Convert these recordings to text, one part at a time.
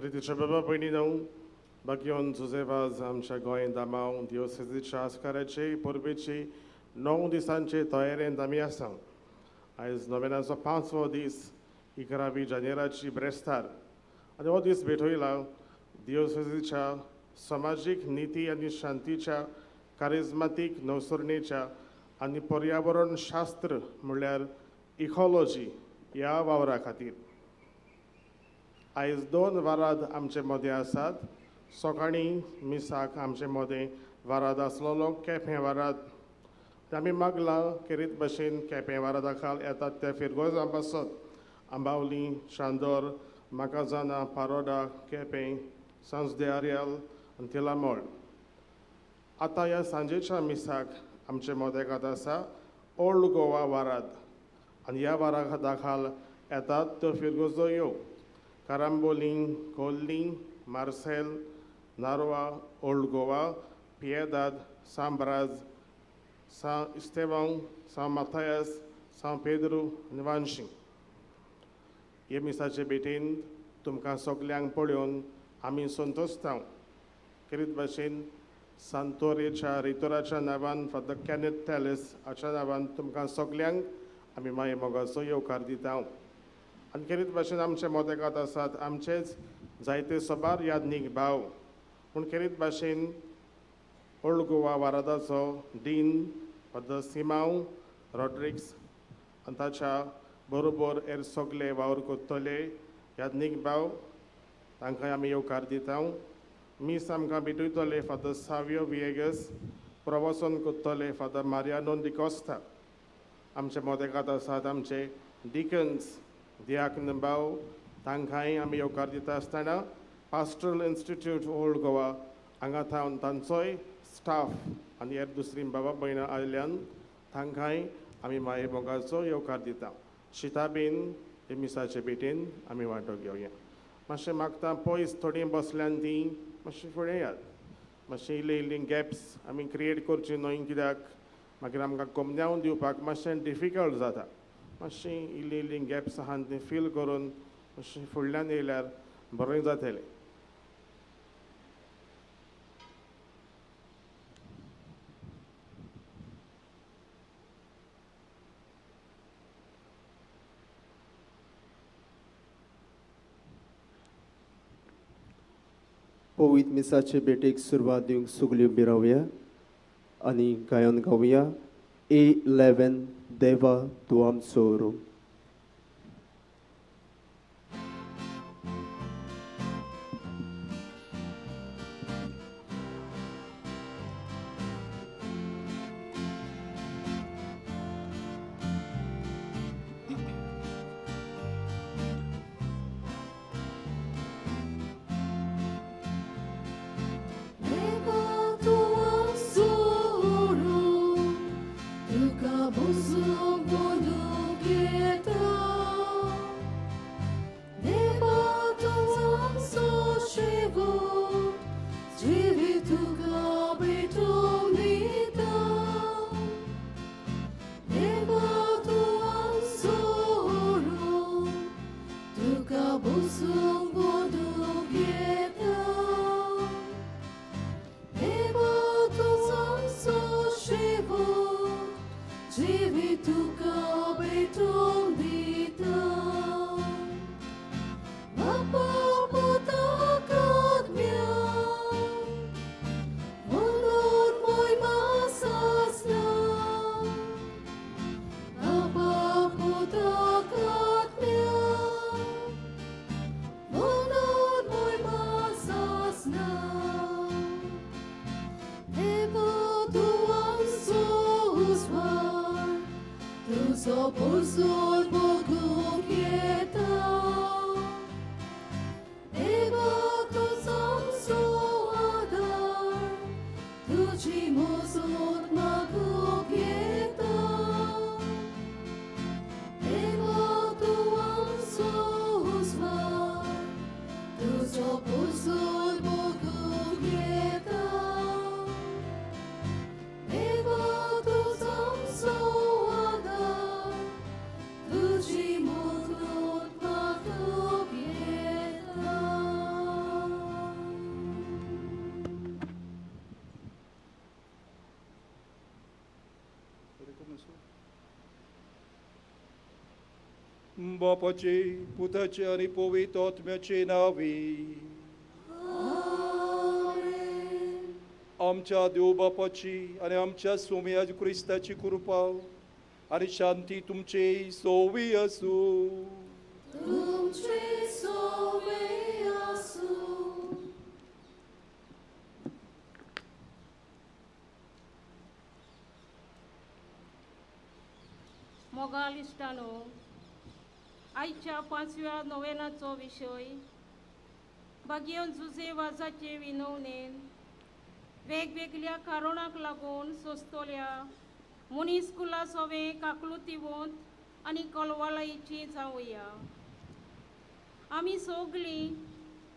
प्रितीच्या बाबा भयणी न्हू बाकीन जुजेवाज आमच्या गोंय दामांव दिवसेजीच्या आस्काराचे परबेची 9 दिसांचे तयारेंत आमी आसा. आयज नोवेनाचो 5वो दीस 11 जानेराची ब्रेस्तार आनी हो दीस भेटयला दिवसेजीच्या समाजीक निती आनी शांतीच्या कारिज्मातीक नवसरणेच्या आनी पर्यावरण शास्त्र म्हणल्यार इकॉलॉजी ह्या वावरा खातीर. आयज 2 वाराद आमचे मदें आसात. सकाळीं मिसाक आमचे मदें वाराद आसलेलो केपें वाराद. आमी मागलां खेरीत भशेन केपें वारादा खाल येतात त्या फिरगोजां पासत आंबावली, चांदोर, माकाझाना, पारोडा, केपें, सांज दे आर्याल आनी तिलामोळ. आतां ह्या सांजेच्या मिसाक आमचे मदेकात आसा ओल्ड गोवा वाराद आनी ह्या वारादा खाल येतात त्यो फिरगोजो यो Carambolim, Khorlim, Marcel, Narva, old Goa, Piedade, São Brás, São Estevão, São Mathias, São Pedro आनी वानशी. हे मिसाचे भेटेन तुमकां सगल्यांक पळोवन आमी संतोशता. खेरीत भाशेन सांतोरेच्या रितोराच्या नांवान फादर कॅनेथ थॅलिस हाच्या नांवान तुमकां सगल्यांक आमी माये मोगाचो येवकार दिता. आनी खेरीत भाशेन आमचे मोदेकात आसात आमचेच जायते सबार यादनीक भाव. पूण खेरीत भाशेन ओल्ड गोवा वारादाचो डीन फादर सिमांव रॉड्रिक्स आनी ताच्या बरोबर हेर सगले वावर करतले यादनीक भाव तांकां आमी येवकार दिता. मीस आमकां भेटयतले फादर सावियो विएगस, प्रवासन करतले फादर मारियानो डिकोस्ता. आमचे मोदेकात आसात आमचे डिकन्स दियाकन भाव तांकांय आमी येवकार दिता आसतना पास्टरल इन्स्टिट्यूट ओल्ड गोवा हांगा थावन तांचोय स्टाफ आनी हेर दुसरीं बाबा भयणां आयल्यान तांकांय आमी माये मोगाचो येवकार दिता. शिताबेन हे मिसाचे भेटेन आमी वांटो घेवया. मातशें मागता पयस थोडीं बसल्यान तीं मातशें फुडें यात. मातशें इल्ली इल्ली गॅप्स आमी क्रिएट करची न्हय कित्याक मागीर आमकां कोमन्यांव दिवपाक मातशें डिफिकल्ट जाता. मातशीं इल्ली इल्ली गॅप्स आहा तीं फील करून मातशें फुडल्यान येयल्यार बरें जातलें. पवित्र मिसाचे भेटेक सुरवात दिवंक सगल्यो बिरावया आनी गायन गावया A11 देवा तूं आमचो room. Tuka buzu bodu ke. बापाचे पुताचे आनी पवित्र आत्म्याचे नांवी. आमच्या देव बापाची आनी आमच्या सोम्या क्रिस्ताची कृपा आनी शांती तुमचे सोवी आसूं. तुमचे सोवे आसूं. मोगाल इश्टानो, आयच्या पांचव्या नोवेनाचो विशय बागेवन जुजे वाजाचे विनवणेन वेगवेगळ्या कारणाक लागून सोंसतल्या मनीस कुला सोवे काकलुतीवंत आनी कलवालायची जावया. आमी सगळीं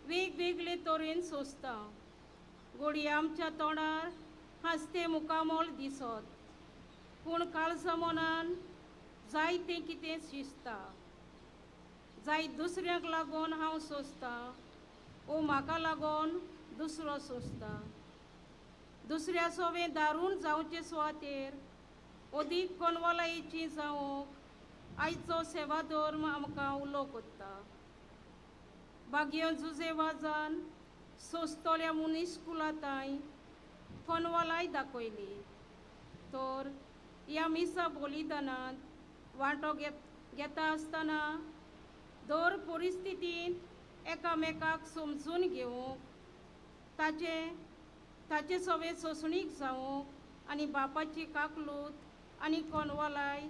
वेगवेगळे तरेन सोंसता. घडये आमच्या तोंडार हांसते मुखामोल दिसत, पूण काळजा मनान जायतें कितें शिजता. जायत दुसऱ्यांक लागून हांव सोंसतां ओ म्हाका लागून दुसरो सोंसता. दुसऱ्या सोवें दारून जावचे सुवातेर अदीक कोनवालायेची जावंक आयचो सेवा धर्म आमकां उलो कोत्ता. बागेवन जुजे वाजान सोंसतल्या मनीस कुलाताय कोनवालाय दाखयली तर ह्या मिसा बलिदानांत वांटो घेता आसतना दर परिस्थितींत एकामेकाक समजून घेवंक, ताचे ताचे सवे सोंसणीक जावंक आनी बापाची काकलूत आनी कोनवालाय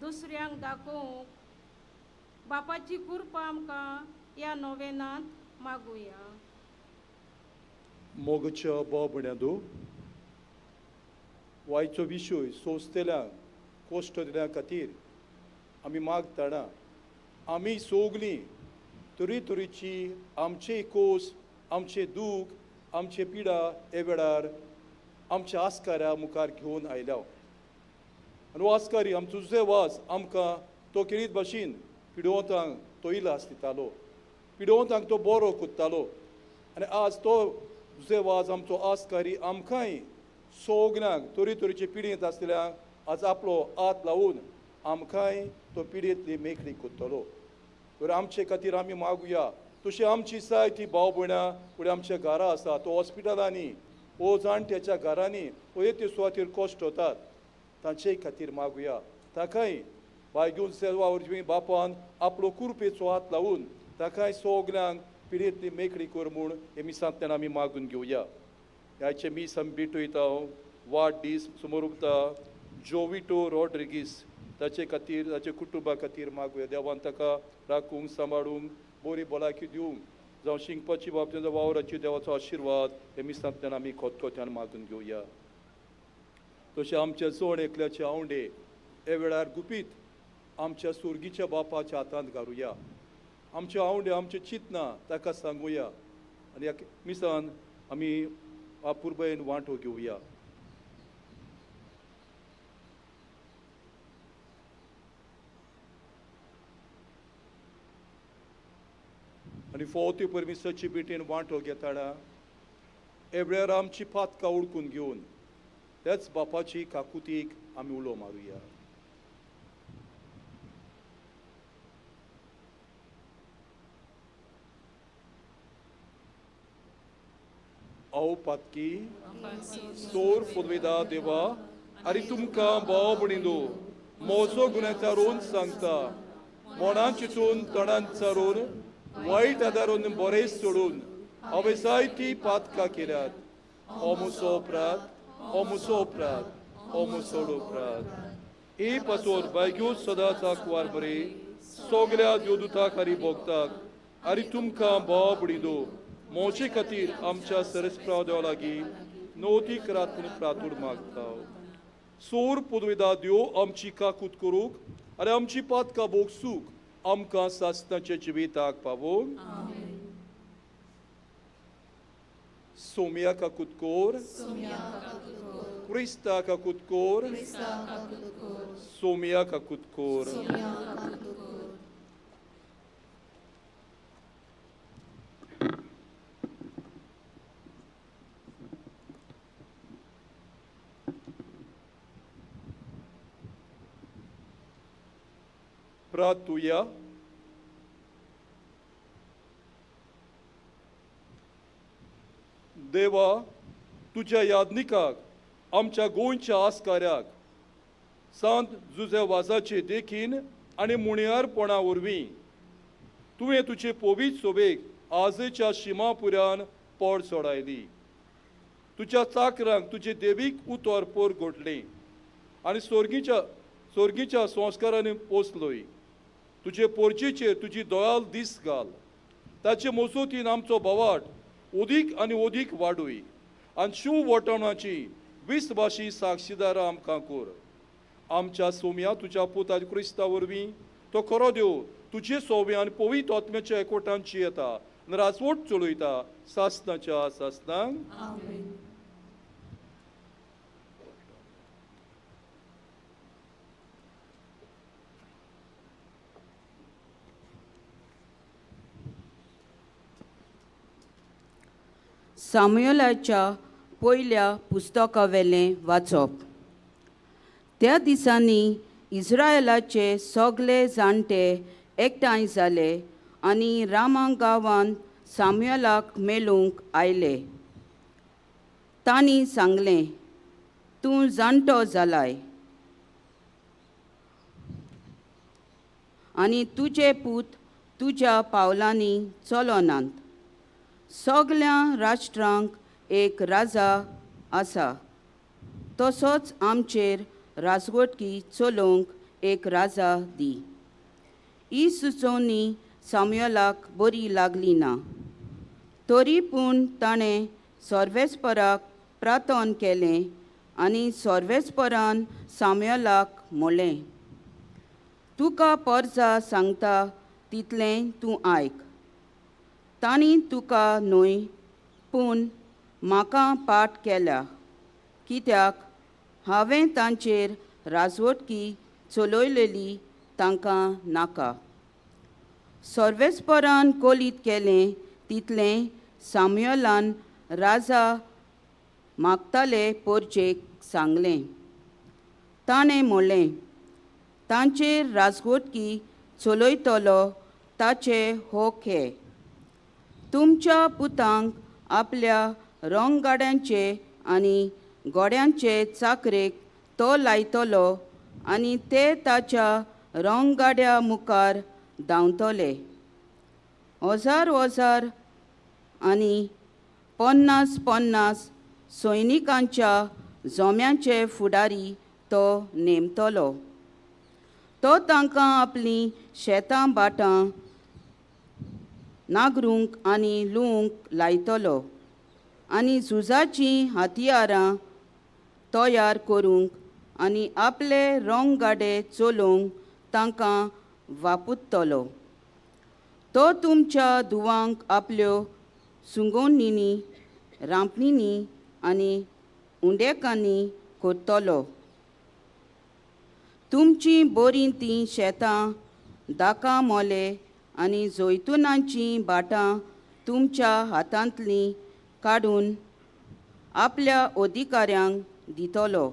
दुसऱ्यांक दाखोवंक बापाची कृपा आमकां ह्या नोवेनांत मागुया. मोगच्या बाबण्यांदो वायचो विशय सोंसतल्यांक कश्ट दिल्या खातीर आमी मागतना आमी सोगलीं तरेतरेची आमचे कोस, आमचे दूख, आमचे पिडा हे वेळार आमच्या आस्काऱ्या मुखार घेवन आयल्या. आनी हो आस्कारी आमचो जे वास आमकां तो केळीत भाशेन पिडोवंतांक तो इलाज दितालो, पिडोवंतांक तो बरो कोत्तालो. आनी आज तो जे वाज आमचो आस्कारी आमकांय सगल्यांक तरेतरेचे पिडयेंत आसतल्यांक आज आपलो हात लावन आमकांय तो पिडयेंतली मेकळी कोत्तलो. तर आमचे खातीर आमी मागुया. तशी आमची जायती भाव भयणां फुडें आमच्या घरा आसा, तो हॉस्पिटलांनी ओ जाणट्याच्या घरांनी ओ ते सुवातेर कश्ट वतात, तांचे खातीर मागुया. ताकाय बायगून सेवा वरवीं बापान आपलो कुरपेचो हात लावन ताकाय सगल्यांक पिडयेंतली मेकळी कर म्हूण हे मिसांतल्यान आमी मागून घेवया. ह्याचे मीस आमी भेटयता. वाड दीस समोर उरता जोविटो रॉड्रिगीस, ताचे खातीर ताचे कुटुंबा खातीर मागुया. देवान ताका राखूंक सांबाळूंक बरी भलायकी दिवंक, जावं शिंकपाची बाबतींत वावराची देवाचो आशिर्वाद हे मिसांतल्यान आमी खोतखोत्यान मागून घेवया. तशें आमच्या जोड एकल्याचे आवंडे हे वेळार गुपीत आमच्या सुर्गीच्या बापाच्या हातांत घालुया. आमचे आवंडे आमचे चिंतना ताका सांगुया आनी ह्या मिसान आमी अपुरबायेन वांटो घेवया. आनी फोवती परमेश्वराची भेटेन वांटो घेतना हे वेळार आमची पातकां उडकून घेवन त्याच बापाची काकुतीक आमी उलो मारुया. औ पातकी सोर पुदवेदा देवा आनी तुमकां भाव भयणींनो म्हजो गुन्यांव रोवन सांगता, मनान चिंतून तणान चारून वायट आदारून बरें सोडून हांवें जायतीं पातकां केल्यात. हो म्हजो अपराध, हो म्हजो अपराध, हो म्हजो अपराध. ए पासोर बायग्यो सदांच आंकवार बरे सगल्या देवदूताक आनी भोगताक आनी तुमकां भाव भयणींनो म्हजे खातीर आमच्या सरस्प्राव देवा लागीं नवती करात म्हूण प्रातूर मागता. सोर पुदवेदा देव आमची काकूत करूंक आनी आमची पातकां भोगसूंक आमकां सासणाच्या जिविताक पावोवंक. सोम्या काकूत कोर, क्रिस्ता काकूत कोर, सोम्या काकूत कोर. प्रातुया. देवा, तुज्या यादनिकाक आमच्या गोंयच्या आस्काऱ्याक सांत जुजे वाजाचे देखीन आनी मुणयारपणा वरवीं तुवें तुजे पवित्र सोबेक आजेच्या शिमापुऱ्यान पोड सोडायली. तुज्या चाकरांक तुजे देवीक उतर पोर घोटली आनी सोर्गीच्या संस्कारांनी पोसलोय. तुजे पोरचेचेर तुजी दोयाल दीस घाल, ताचे मजतीन आमचो बोवाट ओदीक आनी ओदीक वाडूय आनी शिव वटवणाची विस्वाशी साक्षीदारां आमकां कोर. आमच्या सोम्या तुज्या पुता क्रिस्ता वरवीं तो खरो देव तुजे सोवे आनी पवित्र आत्म्याच्या एकवटांची येता आनी राजवट चलयता सासनाच्या सासनांक. सामुएलाच्या पयल्या पुस्तकावेलें वाचप. त्या दिसांनी इस्रायलाचे सगळे जाणटे एकठांय जाले आनी रामा गांवांत सामुएलाक मेळूंक आयले. तांणी सांगलें, तूं जाणटो जालाय आनी तुजे पूत तुज्या पावलांनी चलनात. सगळ्या राष्ट्रांक एक राजा आसा, तसोच आमचेर राजवटकी चलोवंक एक राजा दी. ही सुचोवणी सामुएलाक बरी लागली ना, तरी पूण ताणें सर्वेस्पराक प्रार्थन केलें आनी सर्वेस्परान सामुएलाक म्हणलें, तुका परजा सांगता तितलें तूं आयक. तांणी तुका न्हय पूण म्हाका पाठ केल्या, कित्याक हांवें तांचेर राजवटकी चलयलेली तांकां नाका. सर्वेस्परान कोलीत केलें तितलें सामुएलान राजा मागताले पोरचेक सांगलें. ताणें म्हणलें, तांचेर राजवटकी चलयतलो ताचे हो खे. तुमच्या पुतांक आपल्या रंगगाड्यांचे आनी घोड्यांचे चाकरेक तो लायतलो आनी ते ताच्या रंगगाड्या मुखार धांवतले. हजार हजार आनी 50 50 सैनिकांच्या जोम्यांचे फुडारी तो नेमतलो. तो तांकां आपलीं शेतां भाटां नागरूंक आनी लुवंक लायतलो आनी झुजाचीं हत्यारां तयार करूंक आनी आपले रंगगाडे चलोवंक तांकां वापरतलो. तो तुमच्या धुवांक आपल्यो सुंगोनिनी रांपणींनी आनी उंडेकांनी करतलो. तुमचीं बरीं तीं शेतां दाका मोले आनी जैतुनाचीं भाटां तुमच्या हातांतलीं काडून आपल्या अधिकाऱ्यांक दितलो.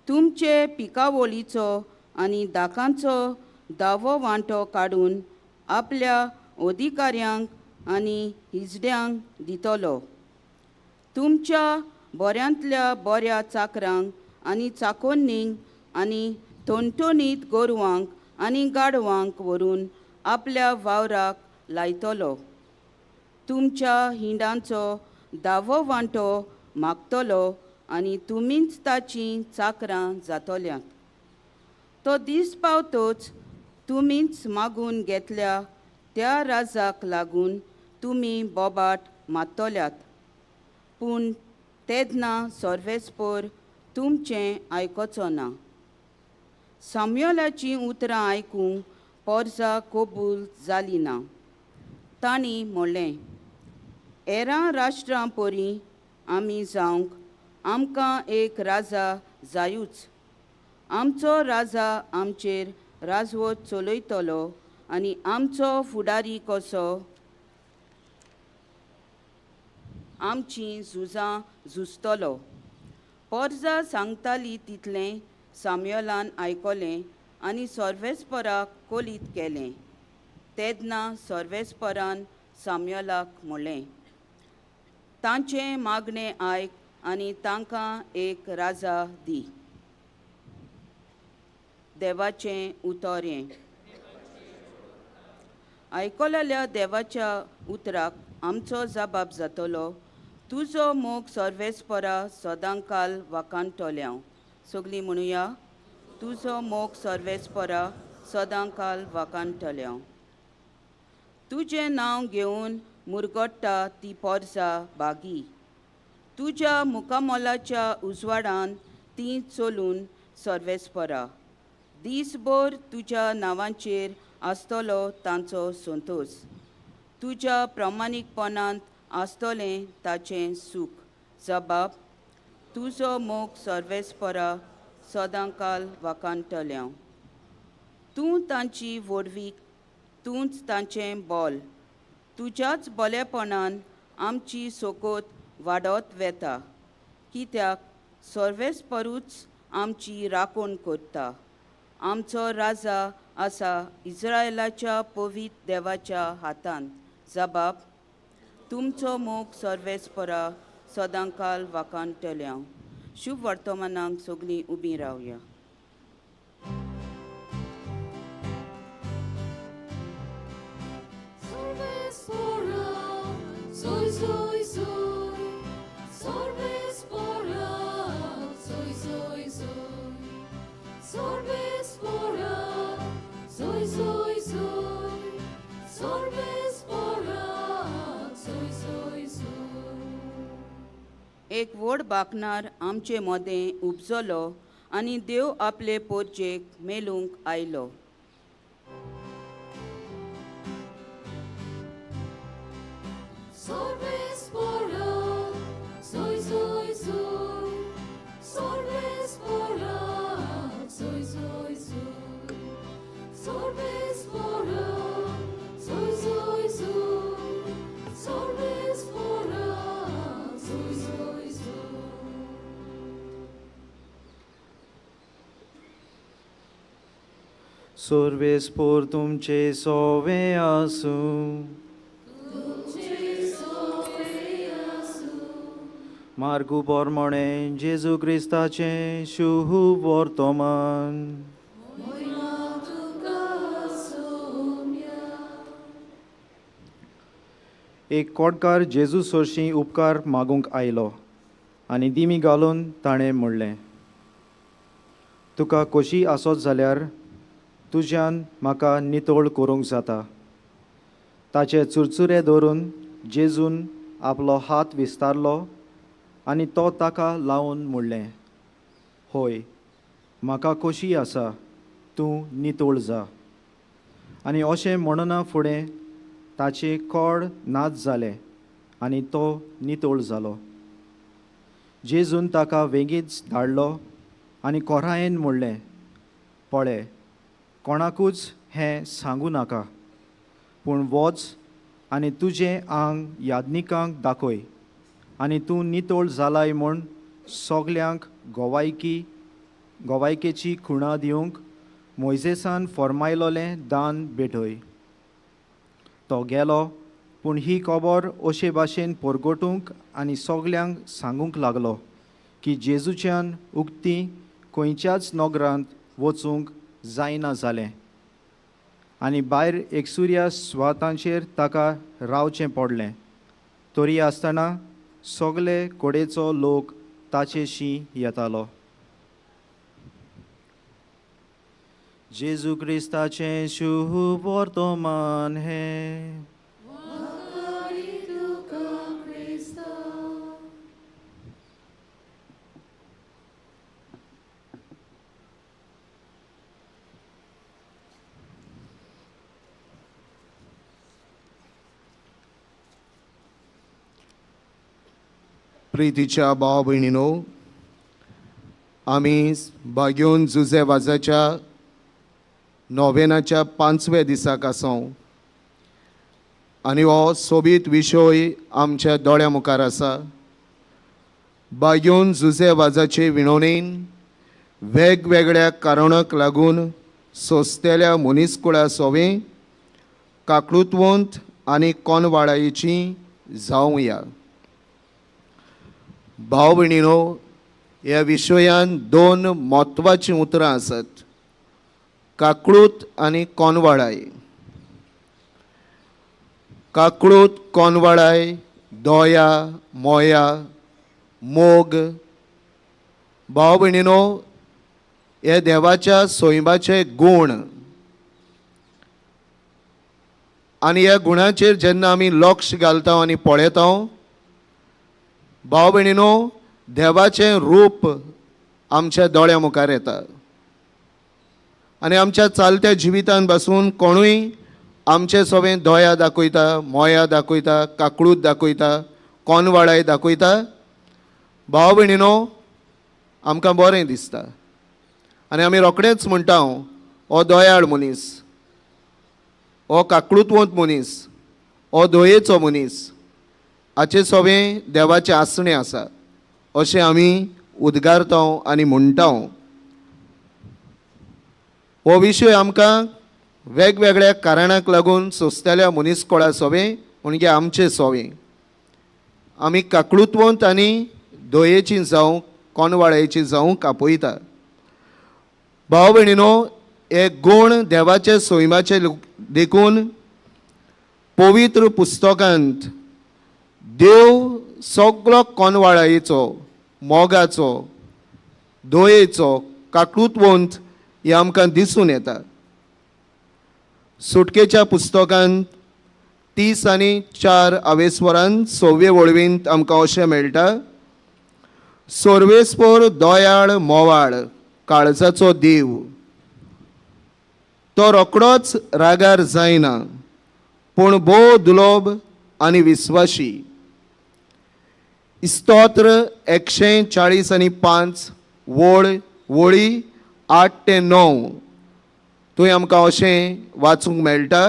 तुमचे पिकावळीचो आनी दाकांचो दावो वांटो काडून आपल्या अधिकाऱ्यांक आनी हिजड्यांक दितलो. तुमच्या बऱ्यांतल्या बऱ्या चाकरांक आनी चाकोन्नींक आनी टणटणीत गोरवांक आनी गाडवांक व्हरून आपल्या वावराक लायतलो. तुमच्या हिंडांचो दावो वांटो मागतलो आनी तुमीच ताचीं चाकरां जातल्यांत. तो दीस पावतोच तुमीच मागून घेतल्या त्या राजाक लागून तुमी बोबाट मारतल्यात, पूण तेन्ना सर्वेस्पर तुमचें आयकचो ना. सामुएलाचीं उतरां आयकूंक पोरजा कबूल जाली ना. तांणी म्हणलें, हेरां राष्ट्रां परी आमी जावंक आमकां एक राजा जायूच. आमचो राजा आमचेर राजवट चलयतलो आनी आमचो फुडारी कसो आमचीं झुजां झुजतलो. पोरजा सांगताली तितलें सामुएलान आयकलें आनी सर्वेस्पराक कोलीत केलें. तेन्ना सर्वेस्परान सामुएलाक म्हणलें, तांचें मागणें आयक आनी तांकां एक राजा दी. देवाचें उतर हें. आयकलेल्या देवाच्या उतराक आमचो जबाब जातलो. तुजो मोग सर्वेस्परा सदांकाल वाखाणटल्या. सगळीं म्हणुया, तुजो मोग सर्वेस्परा सदांकाल वाखाणटल्या. तुजें नांव घेवन मुरगट्टा ती पोरसा बागी. तुज्या मुखामोलाच्या उजवाडान ती चलून सर्वेस्परा. दीसभर तुज्या नांवाचेर आसतलो तांचो संतोश. तुज्या प्रामाणीकपणांत आसतलें ताचें सूख. जबाब, तुजो मोग सर्वेस्परा सदांकाल वाखाणटल्या. तूं तांची व्हडवीक, तूंच तांचें बोल. तुज्याच बोलेपणान आमची सोकोत वाडत वेता. कित्याक सर्वेस्परूच आमची राखण करता. आमचो राजा आसा इस्रायलाच्या पवित्र देवाच्या हातान. जबाब, तुमचो मोग सर्वेस्परा सदांकाल वाखाणटल्या. शुभ वर्तमानाक सगळीं उबीं रावया. Sorves pora, soy soy soy. Sorves pora, soy soy soy. Sorves pora, soy soy soy. Sorves pora, soy soy soy. एक व्हड बाकनार आमचे मदें उपजलो आनी देव आपले पोरजेक मेलूंक आयलो. Sorves pora, soy soy soy. Sorves pora, soy soy soy. Sorves pora, soy soy soy. Sorves pora, soy soy soy. सर्वेस्पोर तुमचे सोवे आसूं. मार्गू पोरमोणे जेजू क्रिस्ताचें शुभ वर्तमान. एक कोटकार जेजू सरशीं उपकार मागूंक आयलो आनी दिमी घालून ताणें म्हणलें, तुका खोशी आसत जाल्यार तुज्यान म्हाका नितळ करूंक जाता. ताचे चुरचुरे धरून जेजून आपलो हात विस्तारलो आनी तो ताका लावन म्हणलें, होय, म्हाका खोशी आसा, तूं नितळ जा. आनी अशें म्हणना फुडें ताचें कोड नाच जालें आनी तो नितळ जालो. जेजून ताका वेगींच धाडलो आनी कोरायेन म्हणलें, पळय, कोणाकूच हें सांगूं नाका, पूण वच आनी तुजें आंग याज्ञिकांक दाखय आनी तूं नितळ जालाय म्हूण सगल्यांक गोवायकेची खुणा दिवंक मोयजेसान फर्मायलोलें दान भेटय. तो गेलो, पूण ही खबर अशे भाशेन परगटूंक आनी सगल्यांक सांगूंक लागलो की जेजूच्यान उक्ती खंयच्याच नगरांत वचूंक जायना जालें आनी भायर एकसुऱ्या स्वातांचेर ताका रावचें पडलें. तरी आसतना सगले कडेचो लोक ताचेशी येतालो. जेजू क्रिस्ताचें शुभ वर्तमान हें. प्रितीच्या भाव भयणीनो, आमी बागेवन जुजे वाजाच्या नोवेनाच्या 5व्या दिसाक आसा आनी हो सोबीत विशय आमच्या दोळ्या मुखार आसा. बागेवन जुजे वाजाचे विणवणेन वेगवेगळ्या कारणाक लागून सोंसतेल्या मनीसकुळा सोवे काकळुतवंत आनी कोनवाळायेची जावया. भाव भयणीनो, ह्या विशयान दोन म्हत्वाचीं उतरां आसात, काकळूत आनी कोनवाळाय. काकळूत, कोनवाळाय, दया, मोया, मोग. भाव भयणीनो, हे देवाच्या सैमाचे गूण आनी ह्या गुणाचेर जेन्ना आमी लक्ष घालता आनी पळयता, भाव भयणीनो, देवाचें रूप आमच्या दोळ्या मुखार येता. आनी आमच्या चालत्या जिवितान बसून कोणूय आमचे सवें दया दाखयता, मोया दाखयता, काकळूत दाखयता, कोनवाळाय दाखयता, भाव भयणीनो, आमकां बरें दिसता आनी आमी रोखडेच म्हणटा, हो दयाळ मनीस, हो काकळूतवंत मनीस, हो दयेचो मनीस, हाचे सवें देवाचें आसणें आसा अशें आमी उद्गारता आनी म्हणटा. हो विशय आमकां वेगवेगळ्या कारणाक लागून सोंसतल्या मनीसकोळा सोवें म्हणजे आमचे सोवें आमी काकळूतवंत आनी दयेची जावं कोनवाळ्याची जावं कापयता. भाव भयणीनो, हे गूण देवाचे सैमाचे देखून पवित्र पुस्तकांत देव सगळो कोनवाळायेचो, मोगाचो, दयेचो, काकळूतवंत हें आमकां दिसून येता. सुटकेच्या पुस्तकांत 30 आनी 4 आवेस्वरान 6वे वळवींत आमकां अशें मेळटा, सर्वेस्पोर दयाळ मोवाळ काळजाचो देव, तो रोखडोच रागार जायना पूण भोव दुलोब आनी विस्वाशी. स्तोत्र 140 आनी 5 वळ वळी 8 ते 9 थंय आमकां अशें वाचूंक मेळटा,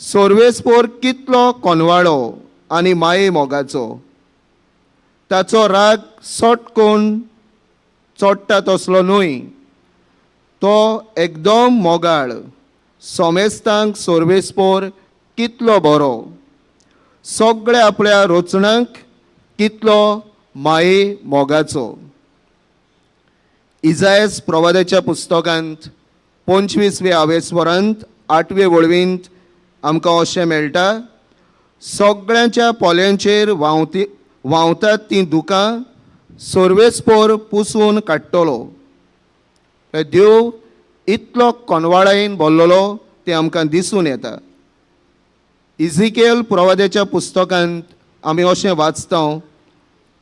सर्वेस्पोर कितलो कोनवाळो आनी माये मोगाचो, ताचो राग सटकोन चोडटा तसलो न्हय, तो एकदम मोगाळ, सोमेस्तांक सर्वेस्पोर कितलो बरो, सगळे आपल्या रचणांक कितलो माये मोगाचो. इजायस प्रवादाच्या पुस्तकांत 25वे आवेस्वरांत 8वे वळवींत आमकां अशें मेळटा, सगळ्यांच्या पोल्यांचेर व्हांवतात तीं दुकां सर्वेस्पोर पुसून काडटलो. देव इतलो कोनवाळायेन भरलेलो तें आमकां दिसून येता. इजिकेल प्रवादाच्या पुस्तकांत आमी अशें वाचता,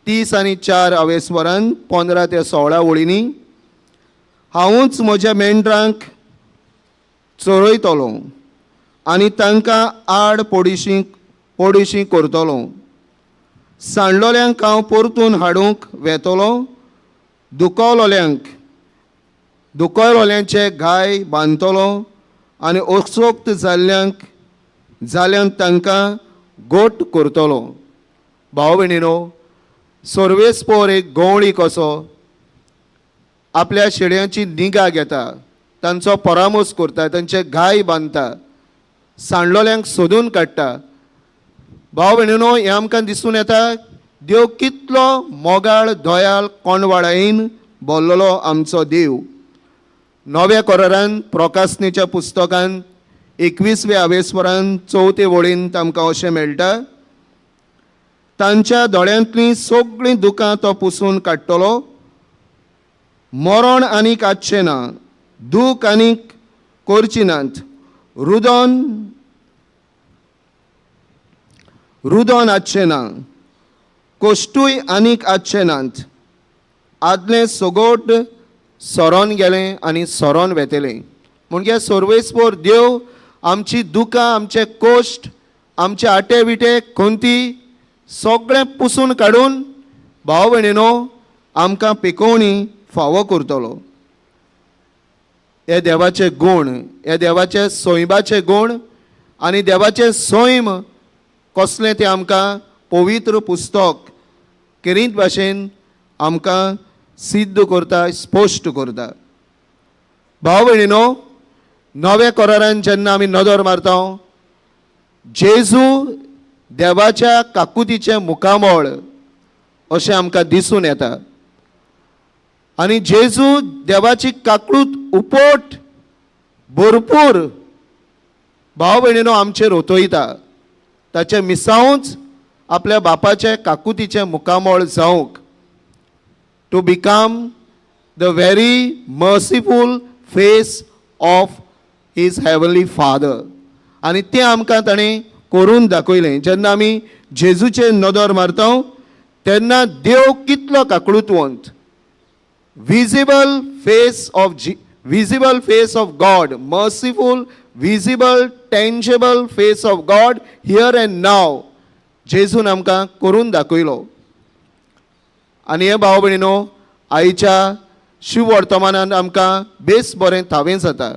30 आनी 4 आवेस्वरान 15 ते 16 वळींनी, हांवूच म्हज्या मेंढरांक चरयतलो आनी तांकां आड पडीशी करतलो, सांडलोल्यांक हांव परतून हाडूंक वेतलो, दुखवलोल्यांचे घाय बांदतलो आनी असोक्त जाल्ल्यांक तांकां गोट करतलो. भाव भयणीनो, सर्वेस्पोर एक गवळी कसो आपल्या शेळयांची निगा घेता, तांचो परामर्श करता, तांचे घाय बांदता, सांडलोल्यांक सोदून काडटा. भाव भयणीनो, हें आमकां दिसून येता देव कितलो मोगाळ, दयाळ, कोणवाळायेन भरलेलो आमचो देव. नव्या कोरारान प्रकाशनेच्या पुस्तकान 21वे आवेस्वरान 4 वळीन आमकां अशें मेळटा, तांच्या दोळ्यांतलीं सगळीं दुकां तो पुसून काडटलो, मरण आनीक आसचें ना, दूख आनीक करची नात, रुदन आसचें ना, कश्टूय आनीक आसचे नात, आदलें सगोट सरोन गेलें आनी सरोन वेतलें. म्हणजे सर्वेस्पोर देव आमची दुकां, आमचे कश्ट, आमचे आटे विटे खंती सगळें पुसून काडून भाव भयणीनो आमकां पिकोवणी फावो करतलो. हे देवाचे गूण, हे देवाचे सैमाचे गूण आनी देवाचें सैम कसलें तें आमकां पवित्र पुस्तक केरीत भाशेन आमकां सिद्ध करता, स्पश्ट करता. भाव भयणीनो, नव्या कोरारान जेन्ना आमी नदर मारता, जेजू देवाच्या काकुतीचें मुखामळ अशें आमकां दिसून येता. आनी जेजू देवाची काकळूत उपट भरपूर भाव भयणीनो आमचेर ओतयता. ताचें मिसावूच आपल्या बापाचें काकुतीचें मुखामळ जावंक, to become the very merciful face of his heavenly father. आनी तें आमकां ताणें करून दाखयलें. जेन्ना आमी जेजूचेर नदर मारता तेन्ना देव कितलो काकळूतवंत, visible face of God, merciful, visible, tangible face of God here and now जेजून आमकां करून दाखयलो. आनी हे भाव भयणीनो, आयच्या शिववर्तमानान आमकां बेस बरें थावें जाता.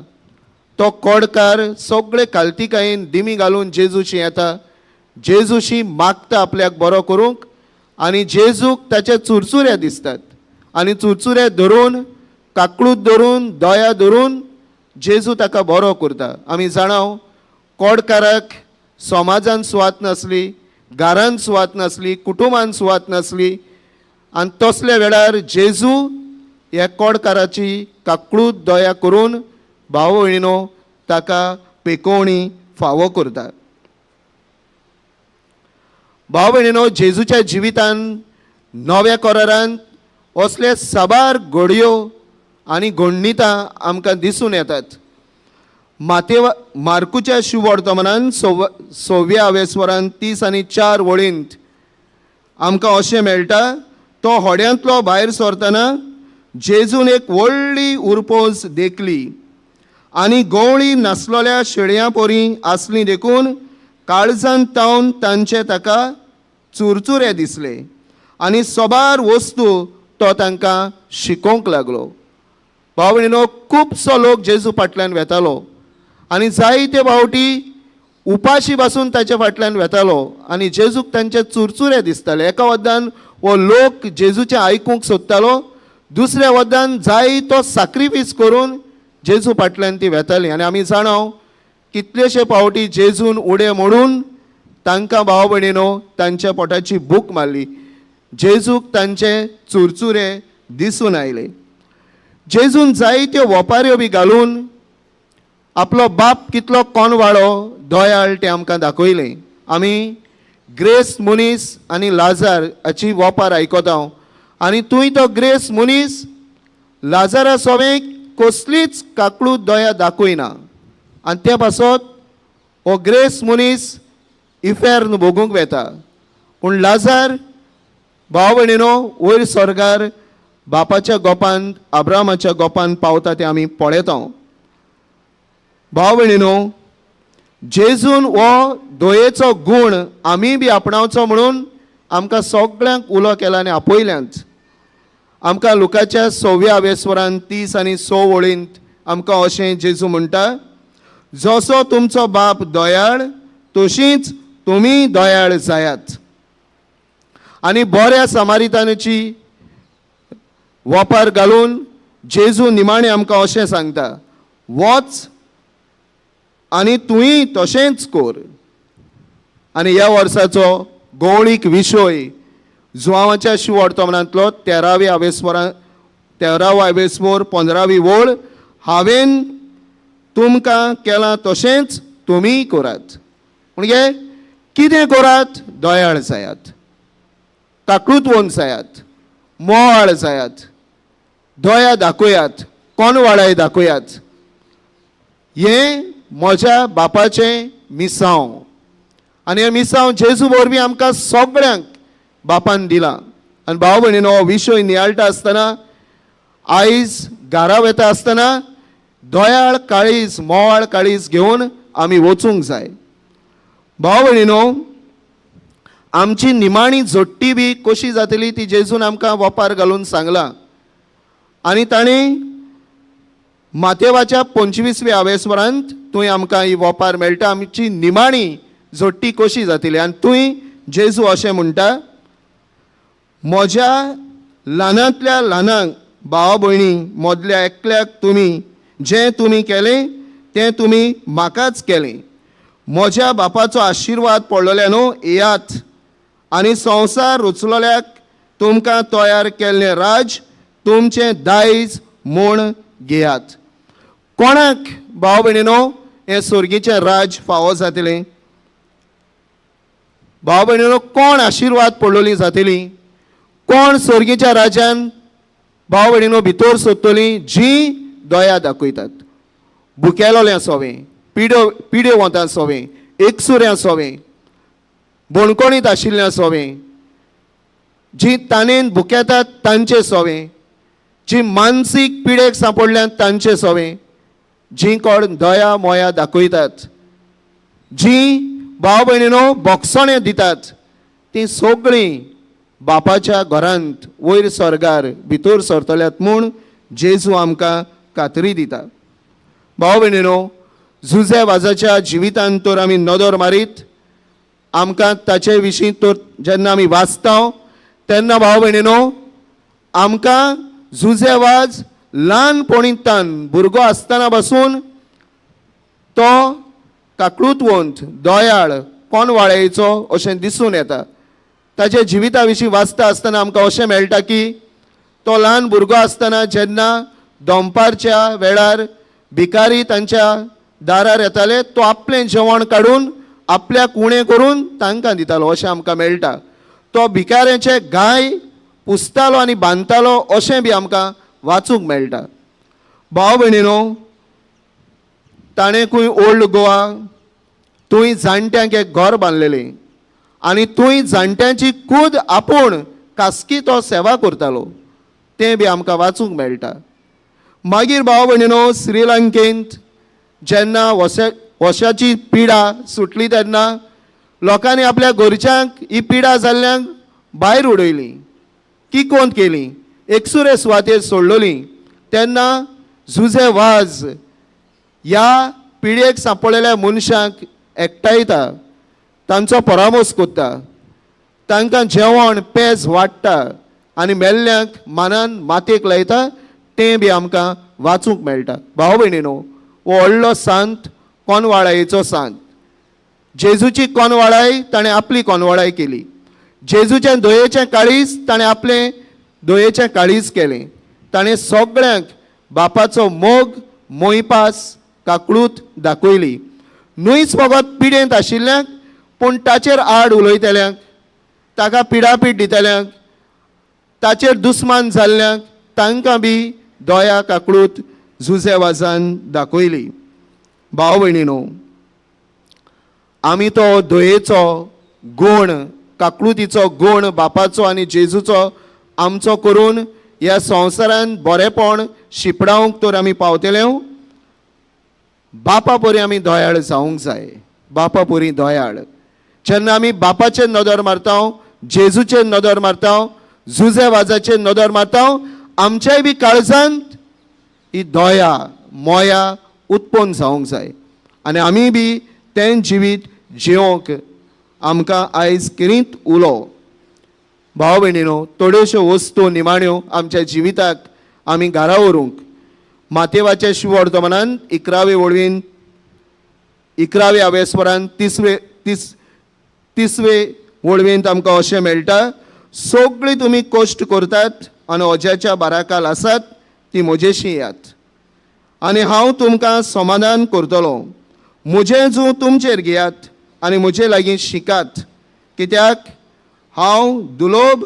तो कोडकार सगळे कालतिकायेन दिमी घालून जेजूशी येता, जेजूशी मागता आपल्याक बरो करूंक, आनी जेजूक ताचे चुरचुरे दिसतात आनी चुरचुरे धरून, काकळूत धरून, दया धरून जेजू ताका बरो करता. आमी जाणाव कोडकाराक समाजान सुवात नासली, घरान सुवात नासली, कुटुंबान सुवात नासली, आनी तसल्या वेळार जेजू ह्या कोडकाराची काकळूत दया करून भाव भयणीनो ताका पेकोवणी फावो करता. भाव भयणीनो, जेजूच्या जिवितान नव्या करारान असले साबार घडयो आनी घडणितां आमकां दिसून येतात. मार्कुच्या शिववर्तमानान सव्या आवेस्वरान 30 आनी 4 वळींत आमकां अशें मेळटा, तो होड्यांतलो भायर सरतना जेजून एक व्हडली उरपोज देखली आनी गवळी नासलेल्या शेळयां पोरी आसली देखून काळजान तावन तांचे ताका चुरचुरे दिसले आनी सोबार वस्तू तो तांकां शिकोवंक लागलो. भाव भयणीनो, खुबसो लोक जेजू फाटल्यान वेतालो आनी जायते फावटी उपाशी बसून ताच्या फाटल्यान वेतालो आनी जेजूक तांचे चुरचुरे दिसताले. एका वद्दान हो लोक जेजूचें आयकूंक सोदतालो, दुसऱ्या वद्दान जाय तो साक्रिफीस करून जेजू फाटल्यान ती वेताली. आनी आमी जाणाव कितलेशे फावटी जेजून उडे मोडून तांकां भाव भयणीनो तांच्या पोटाची भूक मारली. जेजूक तांचे चुरचुरे दिसून आयले. जेजून जायत्यो वोपाऱ्यो बी घालून आपलो बाप कितलो कोणवाळो दयाळ तें आमकां दाखयलें. आमी ग्रेस मनीस आनी लाजार हाची वोपार आयकता आनी तूंय तो ग्रेस मनीस लाजारा सोवें कसलीच काकळूत दया दाखयना आनी ते पासत हो ग्रेस मनीस इफेर्न भोगूंक वेता. पूण लाजार भाव भयणीनो वयर स्वर्गार बापाच्या गोपान, अब्रामाच्या गोपान पावता तें आमी पळयता. भाव भयणीनो, जेजून हो दयेचो गूण आमी बी आपणावचो म्हणून आमकां सगळ्यांक उलो केला आनी आपयल्यांत. आमकां लुकाच्या 6व्या आवेस्वरान 30 आनी 6 वळींत आमकां अशें जेजू म्हणटा, जसो तुमचो बाप दयाळ तशीच तुमी दयाळ जायात. आनी बऱ्या समारितानाची वपार घालून जेजू निमाणें आमकां अशें सांगता, वच आनी तुंय तशेंच कर. आनी ह्या वर्साचो गौळीक विशय जुवांवाच्या शिववर्तमानांतलो 13व्या आवेस्वरा 13वो आवेस्वर 15वी वळ, हांवें तुमकां केलां तशेंच तुमीय करात. म्हणजे कितें करात? दयाळ जायात, काकळूतवंत जायात, मोवाळ जायात, दया दाखयात, कोणवाळाय दाखयात. हें म्हज्या बापाचें मिसांव आनी हें मिसांव जेजू वरवीं आमकां सगळ्यांक बापान दिलां. आनी भाव भयणीनो, हो विशय नियाळटा आसतना, आयज घरा वता आसतना दयाळ काळीज, मोवाळ काळीज घेवन आमी वचूंक जाय. भाव भयणीनो, आमची निमाणी जोडटी बी कशी जातली ती जेजून आमकां वपार घालून सांगलां. आनी ताणें मातेवाच्या 25व्या आवेस्वरांत तुवें आमकां ही वपार मेळटा, आमची निमाणी जोडटी कशी जातली. आनी तुवें जेजू अशें म्हणटा, म्हज्या ल्हानांतल्या ल्हानांक भाव भयणी मदल्या एकल्याक तुमी जें तुमी केलें तें तुमी म्हाकाच केलें. म्हज्या बापाचो आशिर्वाद पडलेल्या न्हू येयात आनी संवसार रुचलोल्याक तुमकां तयार केल्लें राज तुमचें दायज म्हूण घेयात. कोणाक भाव भयणीनो हें स्वर्गीचें राज फावो जातलें? भाव भयणीनो कोण आशिर्वाद पडलोली जातली? कोण स्वर्गीच्या राज्यान भाव भयणीनो भितर सोदतली? जी दया दाखयतात, भुकेलोल्या सोवें, पिड्यो वतां सोवें, एकसुऱ्यां सोवें, बणकोणीत आशिल्ल्या सोवें, जी ताणेन भुकेतात तांचे सोवें, जी मानसीक पिडेक सांपडल्यात तांचे सोवें, जी कोण दया मोया दाखयतात, जी भाव भयणीनो बोगसणें दितात, ती सगळीं बापाच्या घरांत वयर स्वर्गार भितर सरतल्यात म्हूण जेजू आमकां खात्री दिता. भाव भयणीनो, जुझे वाजाच्या जिवितांत तर आमी नदर मारीत आमकां ताचे विशीं तर जेन्ना आमी वाचता तेन्ना भाव भयणीनो आमकां जुझे वाज ल्हानपणींतान भुरगो आसतना पासून तो काकळूतवंत, दयाळ, कोणवाळेचो अशें दिसून येता. ताच्या जिविता विशीं वाचता आसतना आमकां अशें मेळटा की तो ल्हान भुरगो आसतना जेन्ना दनपारच्या वेळार भिकारी तांच्या दारार येताले तो आपलें जेवण काडून आपल्याक उणें करून तांकां दितालो अशें आमकां मेळटा. तो भिकाऱ्यांचे गाय पुसतालो आनी बांदतालो अशें बी आमकां वाचूंक मेळटा. भाव भयणीनो, ताणें खंय ओल्ड गोवा थंय जाणट्यांक एक घर बांदलेलें आनी थंय जाणट्यांची खूद आपूण खासगी तो सेवा करतालो तें बी आमकां वाचूंक मेळटा. मागीर भाव भयणीनो, श्रीलंकेंत जेन्ना वशाची पिडा सुटली तेन्ना लोकांनी आपल्या घरच्यांक ही पिडा जाल्ल्यांक भायर उडयली, किकोंत केली, एकसुरे सुवातेर सोडलोली. तेन्ना जुझे वाज ह्या पिडयेक सांपडलेल्या मनशांक एकठांयता, तांचो परामर्श करता, तांकां जेवण पेज वाडटा आनी मेल्ल्यांक मानान मातयेक लायता तें बी आमकां वाचूंक मेळटा. भाव भयणीनो, हो व्हडलो सांत कोनवाळायेचो सांत. जेजूची कोनवाळाय ताणें आपली कोनवाळाय केली. जेजूचें दयेचें काळीज ताणें आपलें दयेचें काळीज केलें. ताणें सगळ्यांक बापाचो मोग, मोयपास, काकळूत दाखयली. न्हूच फकत पिडेंत आशिल्ल्यांक पूण ताचेर आड उलयतल्यांक, ताका पिडापीड दितल्यांक, ताचेर दुस्मान जाल्ल्यांक तांकां बी दया काकळूत जुझे वाजान दाखयली. भाव भयणीनो, आमी तो दयेचो गूण, काकळुतीचो गूण बापाचो आनी जेजूचो आमचो करून ह्या संवसारान बरेपण शिपडावंक तर आमी पावतले. बापा परी आमी दयाळ जावंक जाय. बापा परी दयाळ. जेन्ना आमी बापाचेर नदर मारता, जेजूचेर नदर मारता, जुझे वाजाचेर नदर मारता, आमच्याय बी काळजांत ही दया मोया उत्पन्न जावंक जाय आनी आमी बी तें जिवीत जिवंक आमकां आयज किरींत उलो. भाव भयणीनो, थोड्योश्यो वस्तू निमाण्यो आमच्या जिविताक आमी घरा व्हरूंक मातेवाचे शिवर्तमानान 11वे वळवीन 11वे आवेस्वरान 30वे वळवींत आमकां अशें मेळटा, सगळीं तुमी कश्ट करतात आनी अज्याच्या बाराकाल आसात ती म्हजेशी येयात आनी हांव तुमकां समाधान करतलो. म्हजें जूं तुमचेर घेयात आनी म्हजे लागीं शिकात, कित्याक हांव दुलोब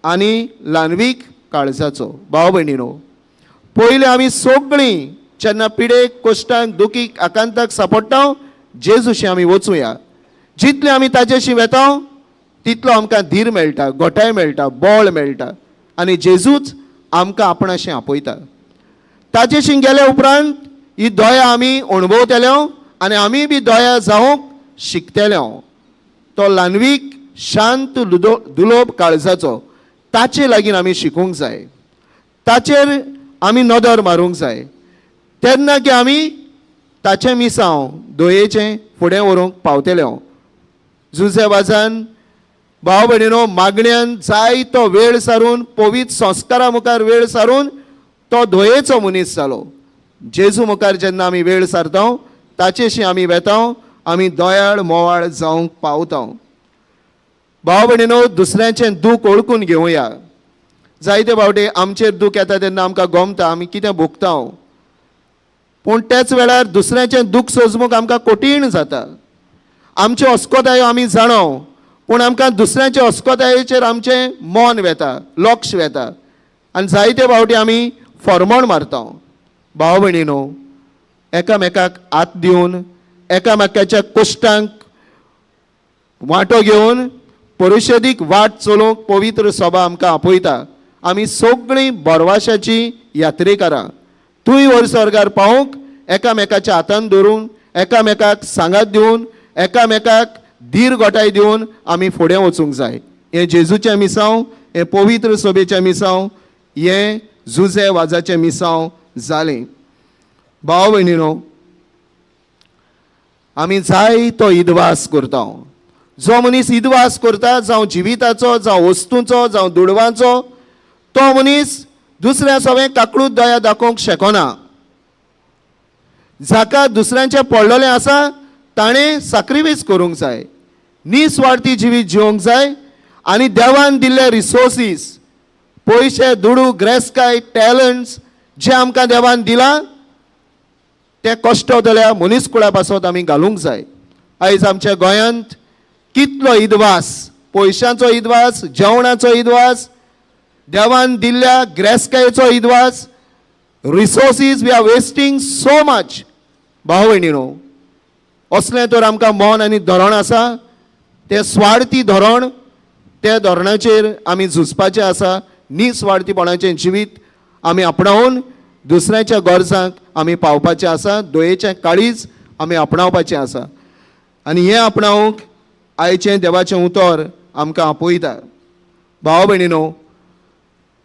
आनी ल्हानवीक काळजाचो. भाव भयणीनो, पयलीं आमी सगळीं जेन्ना पिडेक, कश्टांक, दुखीक, आकांताक सांपडटा जेजूशी आमी वचुया. जितले आमी ताजेशी वेता तितलो आमकां धीर मेळटा, गोठाय मेळटा, बळ मेळटा आनी जेजूच आमकां आपणाशें आपयता. ताजेशी गेल्या उपरांत ही दया आमी अणभवतले आनी आमी बी दया जावंक शिकतले. तो ल्हानवीक, शांत, दुलोब काळजाचो, ताचे लागीं आमी शिकूंक जाय, ताचेर आमी नदर मारूंक जाय. तेन्ना की आमी ताचें मिसांव दयेचें फुडें व्हरूंक पावतले. जुझे वाजान भाव भयणीनो मागण्यान जायतो वेळ सारून, पवित्र संस्कारा मुखार वेळ सारून तो दयेचो मनीस जालो. जेजू मुखार जेन्ना आमी वेळ सारता ताचेशी आमी वेता, आमी दयाळ मोवाळ जावंक पावता. भाव भयणीनो, दुसऱ्याचें दूख ओळखून घेवया. जायते फावटी आमचेर दूख येता तेन्ना आमकां गोमता आमी कितें भोगता, पूण त्याच वेळार दुसऱ्याचें दूख सोजमूक आमकां कठीण जाता. आमच्यो अस्कोतायो आमी जाणो, पूण आमकां दुसऱ्याच्या अस्कोतायेचेर आमचें मन वेता, लक्ष वेता आनी जायते फावटी आमी फॉर्मोण मारता. भाव भयणीनो, एकामेकाक हात दिवन, एकामेकाच्या कश्टांक वांटो घेवन परिशदीक वाट चलोवंक पवित्र सभा आमकां आपयता. आमी सगळीं बोरवाशाची यात्रेकारां. तूंय वर स्वर्गार पावोवंक एकामेकाच्या हातान धरून, एकामेकाक सांगात दिवन, एकामेकाक धीर गोठाय दिवन आमी फुडें वचूंक जाय. हें जेजूचें मिसांव, हें पवित्र सभेचें मिसांव, हें जुजे वाजाचें मिसांव जालें. भाव भयणीनो, आमी जाय तो इदवास करता. जो मनीस इदवास करता, जावं जिविताचो, जावं वस्तूंचो, जावं दुडवांचो, तो मनीस दुसऱ्या सवें काकळूत दया दाखोवंक शकना. जाका दुसऱ्यांचें पडलेलें आसा ताणें साक्रिफायस करूंक जाय, निस्वार्थी जिवीत जिवंक जाय आनी देवान दिल्ले रिसोर्सीस, पयशे, दुडू, ग्रेसकाय, टॅलंट्स जे आमकां देवान दिला ते कश्ट जाल्या मनीसकुळा पासत आमी घालूंक जाय. आयज आमच्या गोंयांत कितलो इदवास, पयशांचो इदवास, जेवणाचो इदवास, देवान दिल्ल्या ग्रेसकायेचो इदवास, resources we are wasting so much. भाव भयणीनो, असलें तर आमकां मन आनी धोरण आसा, तें स्वार्थी धोरण, त्या धोरणाचेर आमी झुजपाचें आसा. निस्वार्थीपणाचें जिवीत आमी आपणावन दुसऱ्याच्या गरजांक आमी पावपाचें आसा. दयेचें काळीज आमी आपणावपाचें आसा आनी हें आपणावंक आयचें देवाचें उतर आमकां आपयता. भाव भयणीनो,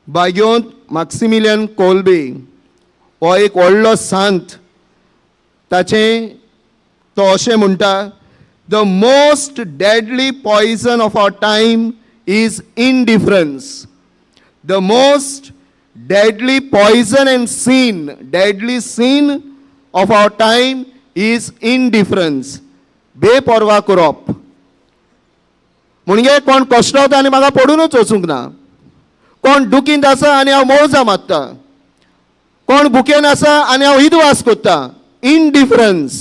बाग्योंत माक्सिमिलियन कोल्बे हो एक व्हडलो सांत. ताचें तो अशें म्हणटा, the most deadly poison of our time is indifference. The most deadly poison and sin, deadly sin of our time is indifference. बेपर्वा करप म्हणजे कोण कश्टवता आनी म्हाका पडुनूच वचूंक ना, कोण दुखींत आसा आनी हांव मोजा मारता, कोण भुकेन आसा आनी हांव इदवास करता. इनडिफरन्स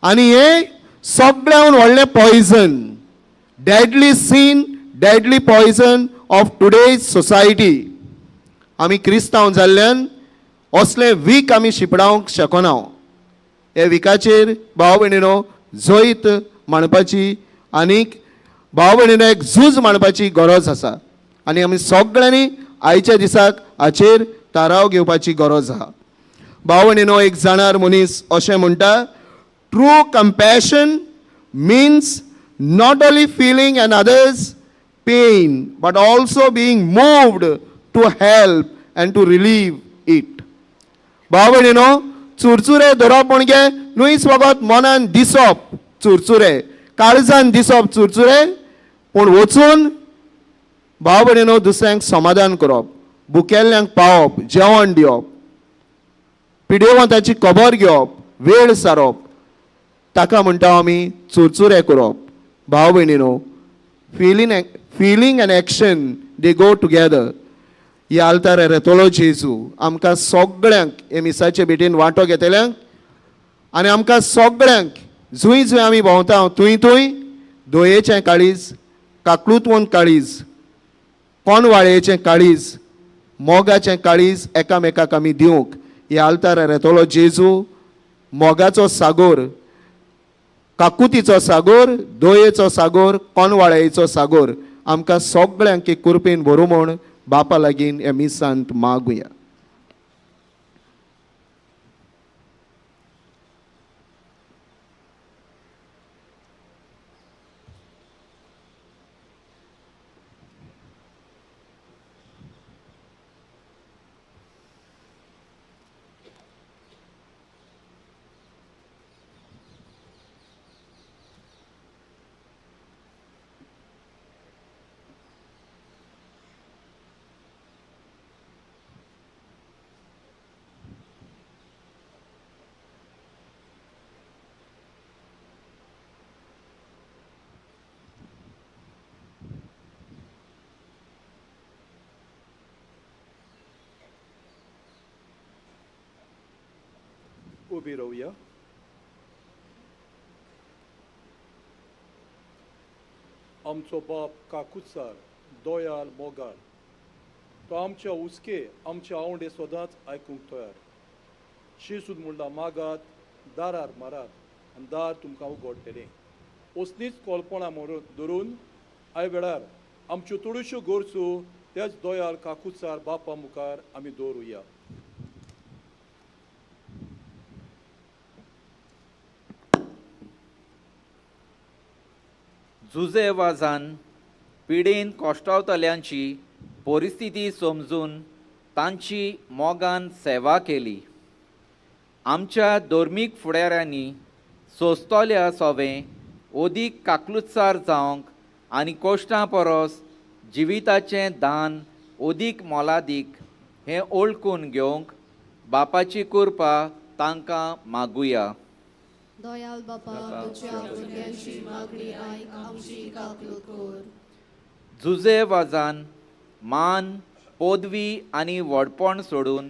आनी हें सगळ्याहून व्हडलें poison, deadly sin, deadly poison of today's society. आमी क्रिस्तांव जाल्ल्यान असलें वीक आमी शिपडावंक शकना. हे विकाचेर भाव भयणीनो जैत मांडपाची आनीक भाव भयणीनो एक झूज मांडपाची गरज आसा आनी आमी सगळ्यांनी आयच्या दिसाक हाचेर थाराव घेवपाची गरज आसा. भाव भयणीनो, एक जाणार मनीस अशें म्हणटा, true compassion means not only feeling an other's pain but also being moved to help and to relieve it. भाव भयणीनो, चुरचुरे धरप म्हणजे न्हूच फकत मनान दिसप चुरचुरे, काळजान दिसप चुरचुरे, पूण वचून भाव भयणीनो दुसऱ्यांक समाधान करप, भुकेल्ल्यांक पावप, जेवण दिवप, पिडेवंताची खबर घेवप, वेळ सारप, ताका म्हणटा आमी चुरचुरे करप. भाव भयणीनो, feeling and action they go together. ह्या आल्तार रेतोलो जेजू आमकां सगळ्यांक हे मिसाचे भेटीन वांटो घेतल्यांक आनी आमकां सगळ्यांक जंय जंय आमी भोंवता थंय थंय दयेचें काळीज, काकलुतवंत काळीज, कोणवाळयेचें काळीज, मोगाचें काळीज एकामेकाक आमी दिवंक ह्या आल्तार रेतोलो जेजू मोगाचो सागोर, काकुतीचो सागोर, दयेचो सागोर, कोणवाळयेचो सागोर आमकां सगळ्यांक कृपेन भरूं म्हूण बापा लागीं ह्या मिसांत मागुया. उबी रावया. आमचो बाप काकुत्सार दोयाल मोगाळ तो आमच्या हुस्के आमच्या आवंडे सदांच आयकूंक तयार. जेजून म्हणला मागात दारार मारात आनी दार तुमकां उगडटलें. असलीच कल्पना धरून I वेळार आमच्यो थोड्योश्यो गरजो त्याच दोयाल काकुत्सार बापा मुखार आमी दवरुया. जुजे वाजान पिडेन कोश्टावतल्यांची परिस्थिती समजून तांची मोगान सेवा केली. आमच्या धर्मीक फुडाऱ्यांनी सोंसतल्या सोवें अदीक काकलुत्सार जावंक आनी कोश्टां परस जिविताचें दान अदीक मोलादीक हें ओळखून घेवंक बापाची कृपा तांकां मागुया. दयाल बापा तुज्या भुरग्यांची मागणी आयक, आमची काकलूत कर. जुजे वाजान मान पदवी आनी व्हडपण सोडून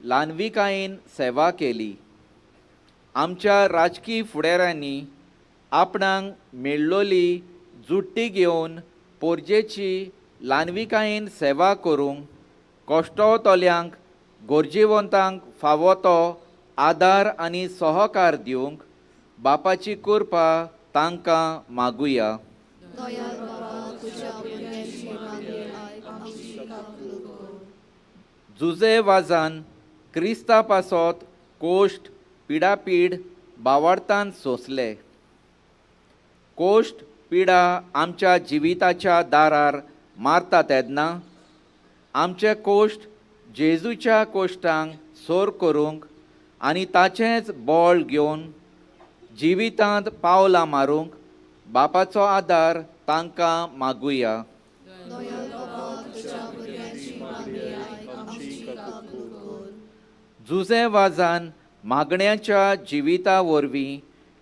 ल्हानविकायेन सेवा केली. आमच्या राजकी फुडाऱ्यांनी आपणाक मेळ्ळोली जुट्टी घेवन पोरजेची ल्हानविकायेन सेवा करूंक कश्टवतल्यांक गरजेवंतांक फावो तो आदार आनी सहकार दिवंक बापाची कृपा तांकां मागुया. दयाल बाबा तुज्या भुरग्यांची मागणी आयक, आमची काकलूत कर. जुजे वाजान क्रिस्ता पासत कोश्ट पिडापीड बावार्थान सोंसले. कोश्ट पिडा आमच्या जिविताच्या दारार मारता तेन्ना आमचे कोश्ट जेजूच्या कोश्टांक सोर करूंक आनी ताचेंच बळ घेवन जिवितांत पावलां मारूंक बापाचो आदार तांकां मागुया. दयाल बाबा तुज्या भुरग्यांची मागणी आयक, आमची काकलूत कर. जुजे वाजान मागण्याच्या जिविता वरवीं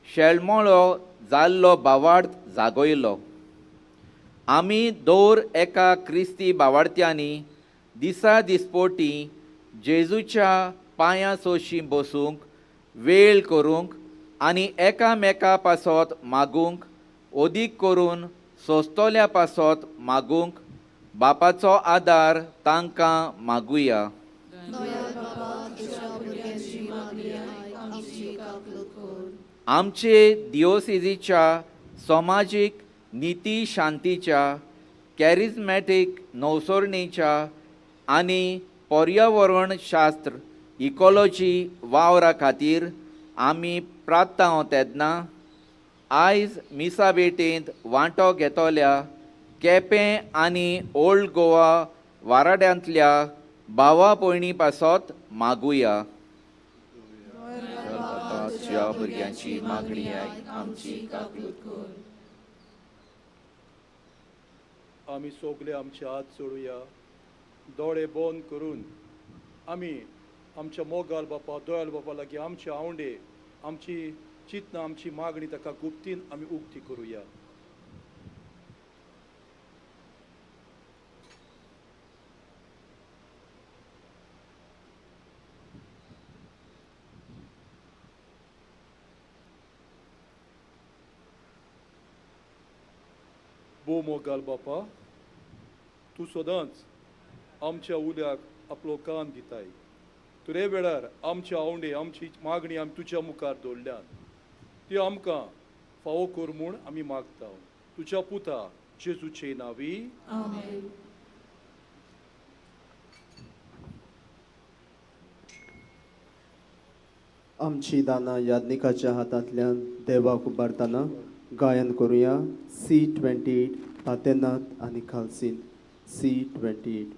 शेळमोळो जाल्लो बावार्थ जागयलो. आमी दर एका क्रिस्ती बावार्थ्यांनी दिसा दिसपोटी जेजूच्या पांयां सोशी बसूंक वेळ करूंक आनी एकामेका पासत मागूंक अदीक करून सोंसतल्या पासत मागूंक बापाचो आदार तांकां मागुया. दयाल बाबा तुज्या भुरग्यांची मागणी आयक, आमची काकलूत कर. आमचे दिओसिजीच्या समाजीक निती शांतीच्या कॅरिज्मॅटीक नवसरणीच्या आनी पर्यावरण शास्त्र इकॉलॉजी वावरा खातीर आमी प्रार्थना तेन्ना आयज मिसा भेटेंत वांटो घेतल्या केपें आनी ओल्ड गोवा वाराड्यांतल्या भावा भयणी पासत मागुया. तुज्या भुरग्यांची मागणी आयक, आमची काकलूत कर. आमी सगळे आमचे हात जोडुया, दोळे बंद करून आमी आमच्या मोगाल बापा दयाल बापा लागीं आमचे आवंडे आमची चिंतना आमची मागणी ताका गुप्तीन आमी उक्ती करुया. भोव मोगाल बापा तूं सदांच आमच्या उल्याक आपलो कान दिताय. तुरे वेळार आमचे आवंडे आमची मागणी आमी तुज्या मुखार दवरल्यात ती आमकां फावो कर म्हूण आमी मागता तुज्या पुता जेजूचे नांवी. आमेन. आमची दानां याज्ञिकाच्या हातांतल्यान देवाक उबारतना गायन करुया. C28 पातेनात आनी खालसीन C28.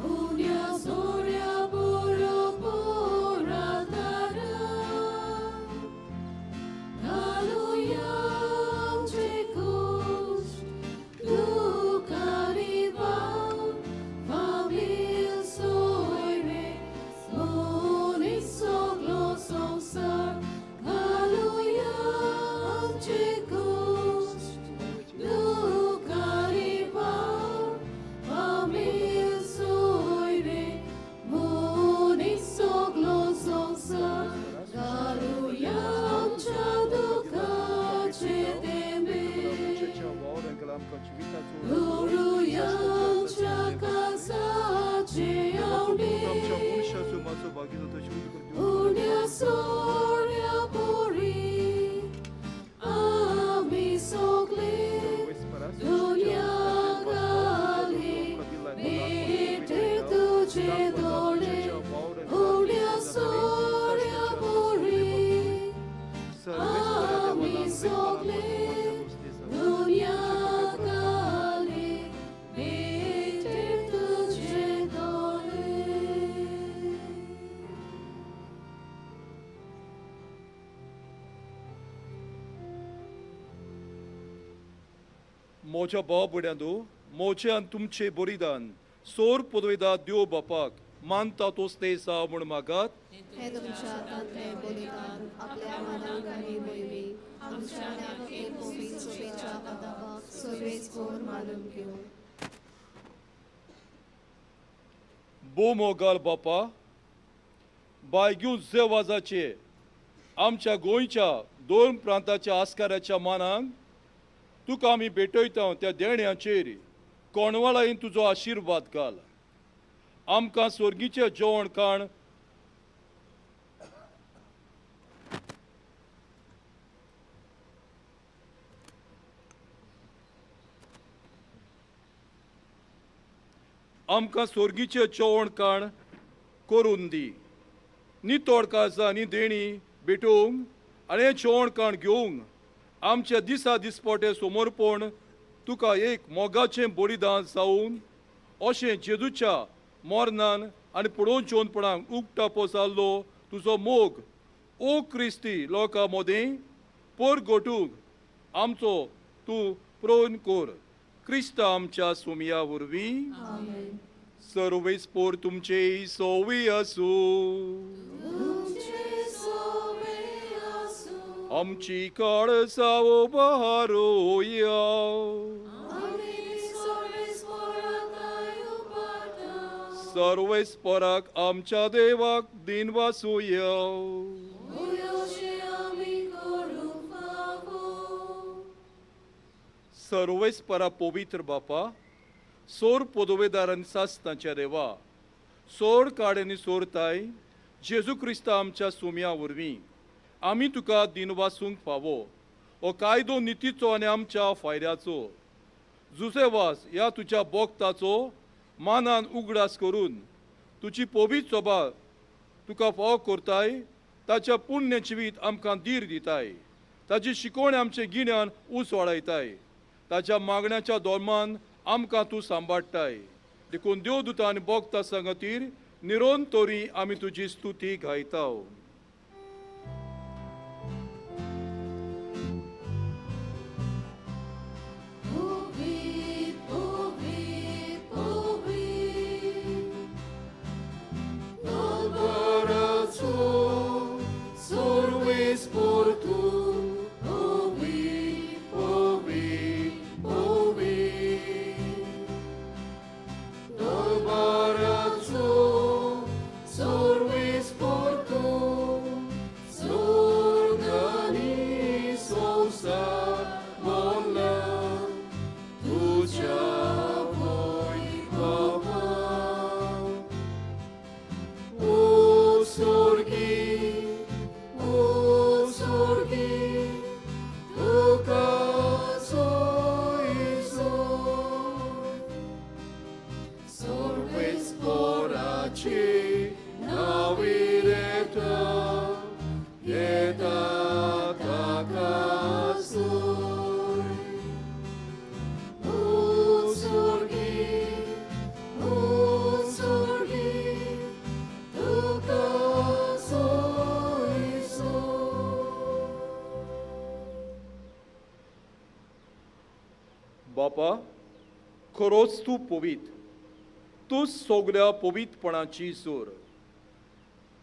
Unya मोज्या भाव भुड्यांदो मोजे आनी तुमचे बलिदान सोर पदवेदा देव बापाक मानता तोच ते जावं म्हूण मागात. हे तुमच्या हातांतलें बलिदान आपल्या मनाक आनी मोहिमेक आमच्या आनी आख्खे पवित्र सभेच्या पादावाक सर्वेच पोर मानून घेवं. भोव मोगाल बापा, बायग्यू जेवाजाचे आमच्या गोंयच्या दोन प्रांताच्या आस्काराच्या मानाक तुका आमी भेटयता त्या देण्याचेर कोणवाळायन तुजो आशिर्वाद घाल. आमकां स्वर्गीचें जेवण खाण आमकां स्वर्गीचें जेवण खाण करून दी. नितळ काळजां आनी देणी भेटोवंक आनी हें जेवण खाण घेवंक आमच्या दिसा दिसपटे समर्पण तुका एक मोगाचें बलिदान जावन अशें जेजूच्या मरणान आनी पळोवन जेवणपणाक उक्तापो जाल्लो तुजो मोग ओ क्रिस्ती लोकां मदें परगटूंक आमचो तूं प्रोन कर. क्रिस्त आमच्या सुमया वरवीं. सर्वेस पोर तुमचे सोवी आसूं. आमची काळजां बहारोया. सर्वेस पोराक आमच्या देवाक दिन वासुया. सर्वेस परा पवित्र बापा, सोर पदवेदार आनी सासणाच्या देवा, सोर काड आनी सोरताय जेजू क्रिस्ता आमच्या सुमया वरवीं आमी तुका दिन वासूंक फावो. हो कायदो नितीचो आनी आमच्या फायद्याचो जुसेवास ह्या तुज्या बोगताचो मानान उगडास करून तुजी पवित्र सभा तुका फावो करताय. ताच्या पुण्य जिवीत आमकां धीर दिताय. ताची शिकवण आमचें गिन्यान उसवाडायताय. ताच्या मागण्याच्या धर्मान आमकां तूं सांबाळटाय. देखून देवदूता आनी बोगता संगतीर निरोन तरी आमी तुजी स्तुती गायता. बापा, खरोच तूं पवीत, तूं सगल्या पवित्रपणाची जोर.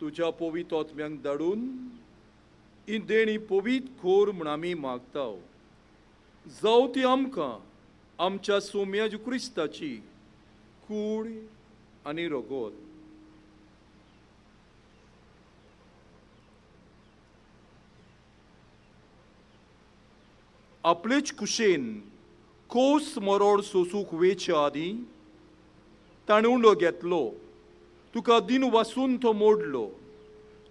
तुज्या पवीत आत्म्यांक धाडून ही देणी पवीत खोर म्हूण आमी मागता. जावं ती आमकां आमच्या सोम्या क्रिस्ताची कूड आनी रगत. आपलेच कुशेन कोस मरोड सोसूंक वेचे आदीं ताणें उंडो घेतलो, तुका दिन वासून तो मोडलो,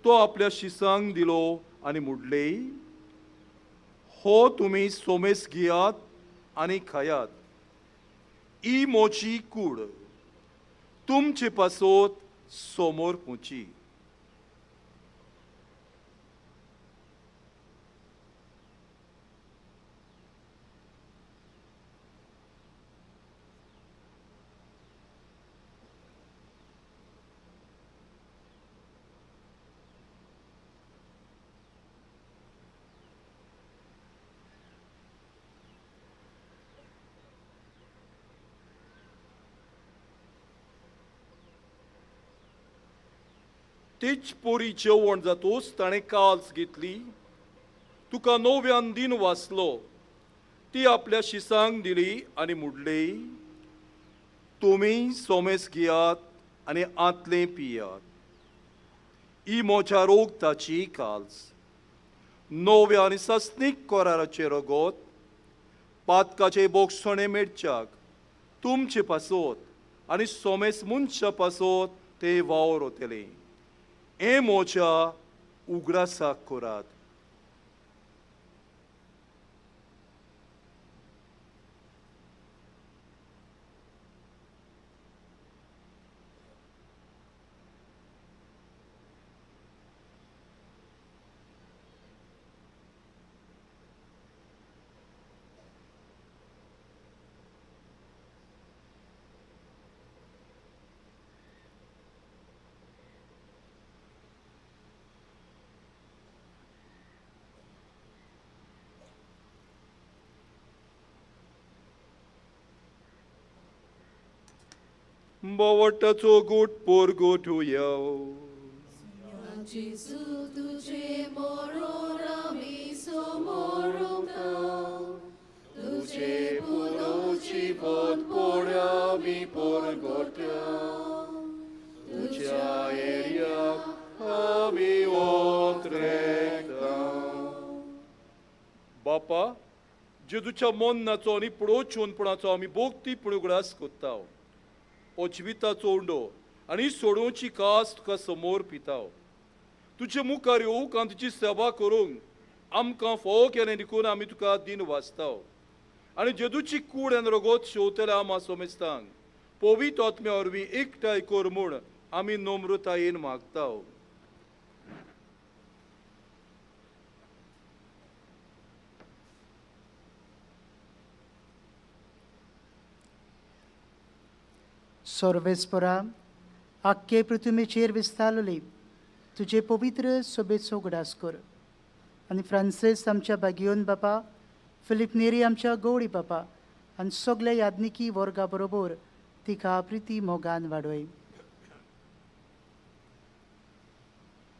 तो आपल्या शिसांक दिलो आनी मुडले, हो तुमी सोमेस घेयात आनी खायात. ही मोची कूड तुमचे पासत समोर पोची. तेच पोरी जेवण जातूच ताणें काल्स घेतली, तुका नव्यान दिन वाचलो, ती आपल्या शिसांक दिली आनी मुडली, तुमी सोमेस घेयात आनी आंतलें पियात, ही म्हज्या रोगताची काल्स, नव्या आनी सस्नीक कराराचें रगत, पातकाचे बोगसणे मेळच्याक तुमचे पासत आनी सोमेस मनशा पासत ते वावर वतले, हें म्हज्या उगडासाक करात. बोवटाचो गोट पोरगोठुया. जेजू तुझे मोरोन आमी समोरुंका, तुझे पुनोची पोत पोड्या आमी पोरगोट्या, तुझ्या एरियाक आमी ओत्रेता. बापा, जेजूच्या मन्नाचो आनी पळोवचोनपणाचो आमी भोगती पुणगुडास कोत्ता. ओ जिविताचो उंडो आनी सोडोवची कास तुका समोर पिताव. तुजे मुखार येवंक आनी तुजी सेवा करूंक आमकां फोव केलें देखून आमी तुका दिन वाचताव. आनी जेजूची कूड आनी रगत शेवतल्या आमा सोमेस्तांक पवित्र आत्म्या वरवीं एकठांय कर म्हूण आमी नम्रतायेन मागताव. सर्वेस्परा, आख्खे पृथ्वीचेर विस्तारली तुजे पवित्र सोबेचो उगडास कर आनी फ्रांसीस आमच्या बागियोन बापा, फिलीप नेरी आमच्या गौडी बापा आनी सगल्या यादनिकी वर्गा बरोबर तिका प्रिती मोगान वाडय.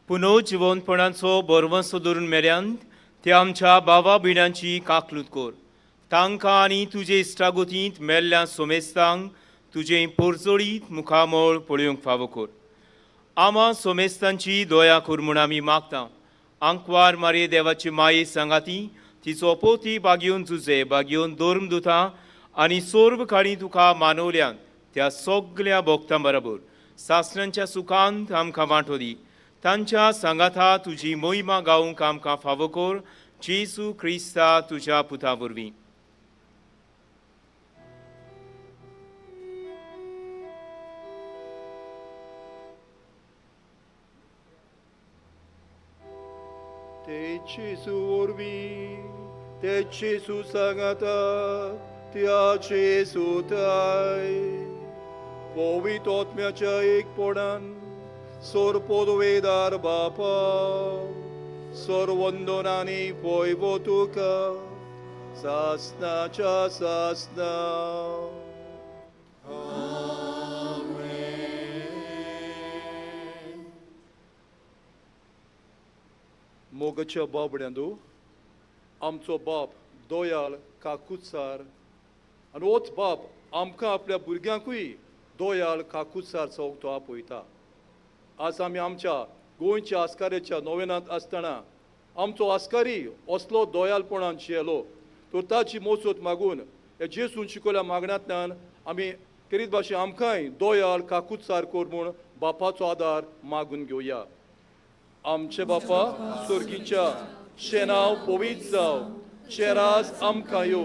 पुनो जिवनपणाचो बरवंसो धरून मेऱ्यांत ते आमच्या बाबा भयणांची काकलूत कर. तांकां आनी तुजे इश्टागोतींत मेल्ल्या सोमेस्तांक तुजें पोरजोळीत मुखामळ पळोवंक फावो कर. आमा सोमेस्तांची दया कर म्हूण आमी मागता. आंकवार मारये देवाची माये सांगाती तिचो पोती बागयोवन जुजे बागयोवन धर्म दुता आनी सोर्व काणी तुका मानवल्यान त्या सगल्या भोक्तां बरोबर सासणांच्या सुखांत आमकां वांटो दी. तांच्या सांगाता तुजी मोहिमा गावंक आमकां फावो कर. जेजू क्रिस्ता तुज्या पुता वरवीं. ते जेजू वरवीं, ते जेजू सांगाता, त्या जेजूताय पवित्र आत्म्याच्या एकपणान सोरपोदवेदार बापा, सर्वंदनानी पळयवो तुका सासनाच्या सासना. मोगाच्या बाबड्यांदू, आमचो बाप दोयाल काकुत्सार आनी होच बाप आमकां आपल्या भुरग्यांकूय दोयाल काकुत्सार चौक तो आपयता. आज आमी आमच्या गोंयच्या आस्काऱ्याच्या नोवेनांत आसतना आमचो आस्कारी असलो दोयालपणान जियेलो तर ताची मोसत मागून ह्या जेजून शिकयल्या मागण्यांतल्यान आमी करीत भाशेन आमकांय दोयाल काकुत्सार कर म्हूण बापाचो आदार मागून घेवया. आमचे बापा स्वर्गीच्या, शेनाव पवित्र जाव, चेराज आमकां यो,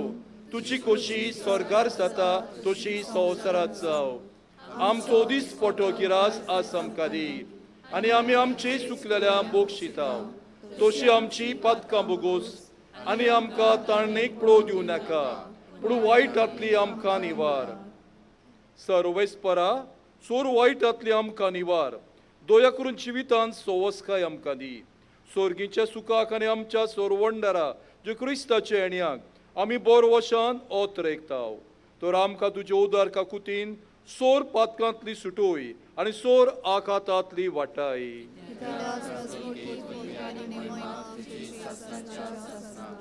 तुजी कोशी स्वर्गार जाता तशी संवसारांत जाव. आमचो दीस पटो गिरास आज आमकां दी आनी आमी आमचे सुकलेल्या बोगशिताव तशी आमची पातकां बोगोस आनी आमकां ताणेक पळोव दिवं नाका पूण वायटांतली आमकां निवार. सर्वेस्परा, चोर वायटांतली आमकां निवार, दया करून जिवितांत सोवसकाय आमकां दी. सोर्गीच्या सुखाक आनी आमच्या सोरवंडरा ज्यो क्रिस्ताच्या येण्याक आमी बोर वशान ओत रेखताव. तर आमकां तुजे उदार काकुतीन सोर पातकांतली सुटोय आनी सोर आखातांतली वाटाय.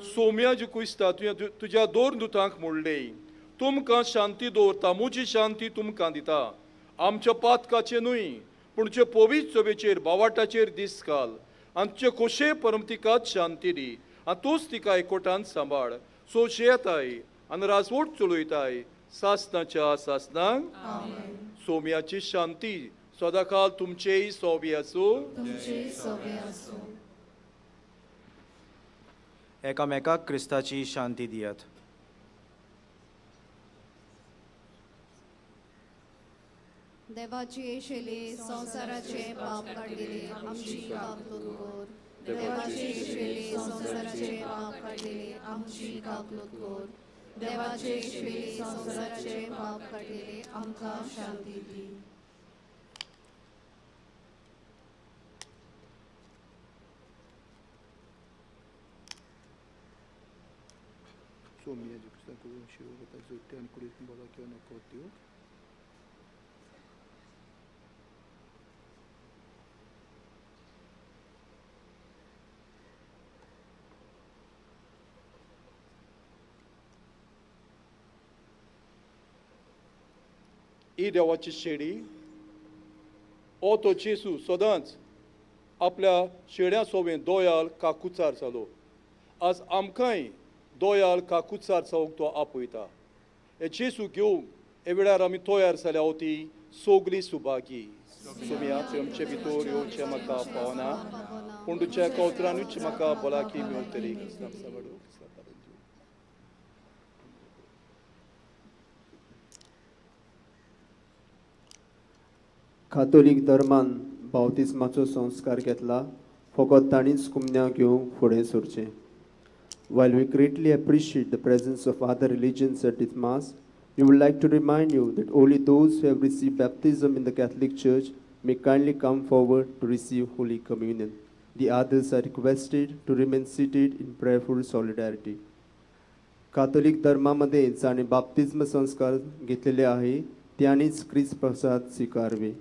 सोम्या जी क्रिस्ता तुवें तुज्या दोन दुतांक मोडले, तुमकां शांती दवरता, म्हजी शांती तुमकां दिता. आमच्या पातकाचें न्हय पूण तुजे पवित्र सभेचेर बावाटाचेर दीस घाल आनी तुजे खोशे परम तिकाच शांती दी आनी तूंच तिका एकवटान सांबाळ. सो शेताय आनी राजवट चलयताय सासनाच्या सासनाक. सोम्याची शांती सदांकाल तुमचेय सोबी आसूं. एकामेकाक क्रिस्ताची शांती दियात. देवाची शेली संवसाराचे पाप काडलेली आमची काकलूत कर. देवाची शेली संवसाराचे पाप काडलेली आमची काकलूत कर. देवाचे शेली संवसाराचे पाप काडलेली आमकां शांती दी. सोम्या जी करून शिरो जोडटे आनी कुडीक भलायकी नको दिवंक. ही देवाची शेडी ओ तो जेजू सदांच आपल्या शेड्यां सोवें दोयाल काकुचार जालो. आज आमकांय दोयाल काकुचार जावंक तो आपयता. हे जेजू घेवंक हे वेळार आमी तयार जाल्या ती सोगली सुभागी. सोम्या आमचे भितर येवचें म्हाका पावना पूण तुज्या कवत्रानूच म्हाका भलायकी मेळटली. कातोलीक धर्मान बावतिस्माचो संस्कार घेतला फकत तांणीच कुमन्या घेवंक फुडें सरचें. While we greatly appreciate the presence of other religions at this Mass, we would like to remind you that only those who have received baptism in the Catholic Church may kindly come forward to receive Holy Communion. The others are requested to remain seated in prayerful solidarity. Catholic धर्मामध्ये जाणे बाप्तिस्म संस्कार घेतलेले आहे त्यांनीच ख्रिस्त प्रसाद स्वीकारवे.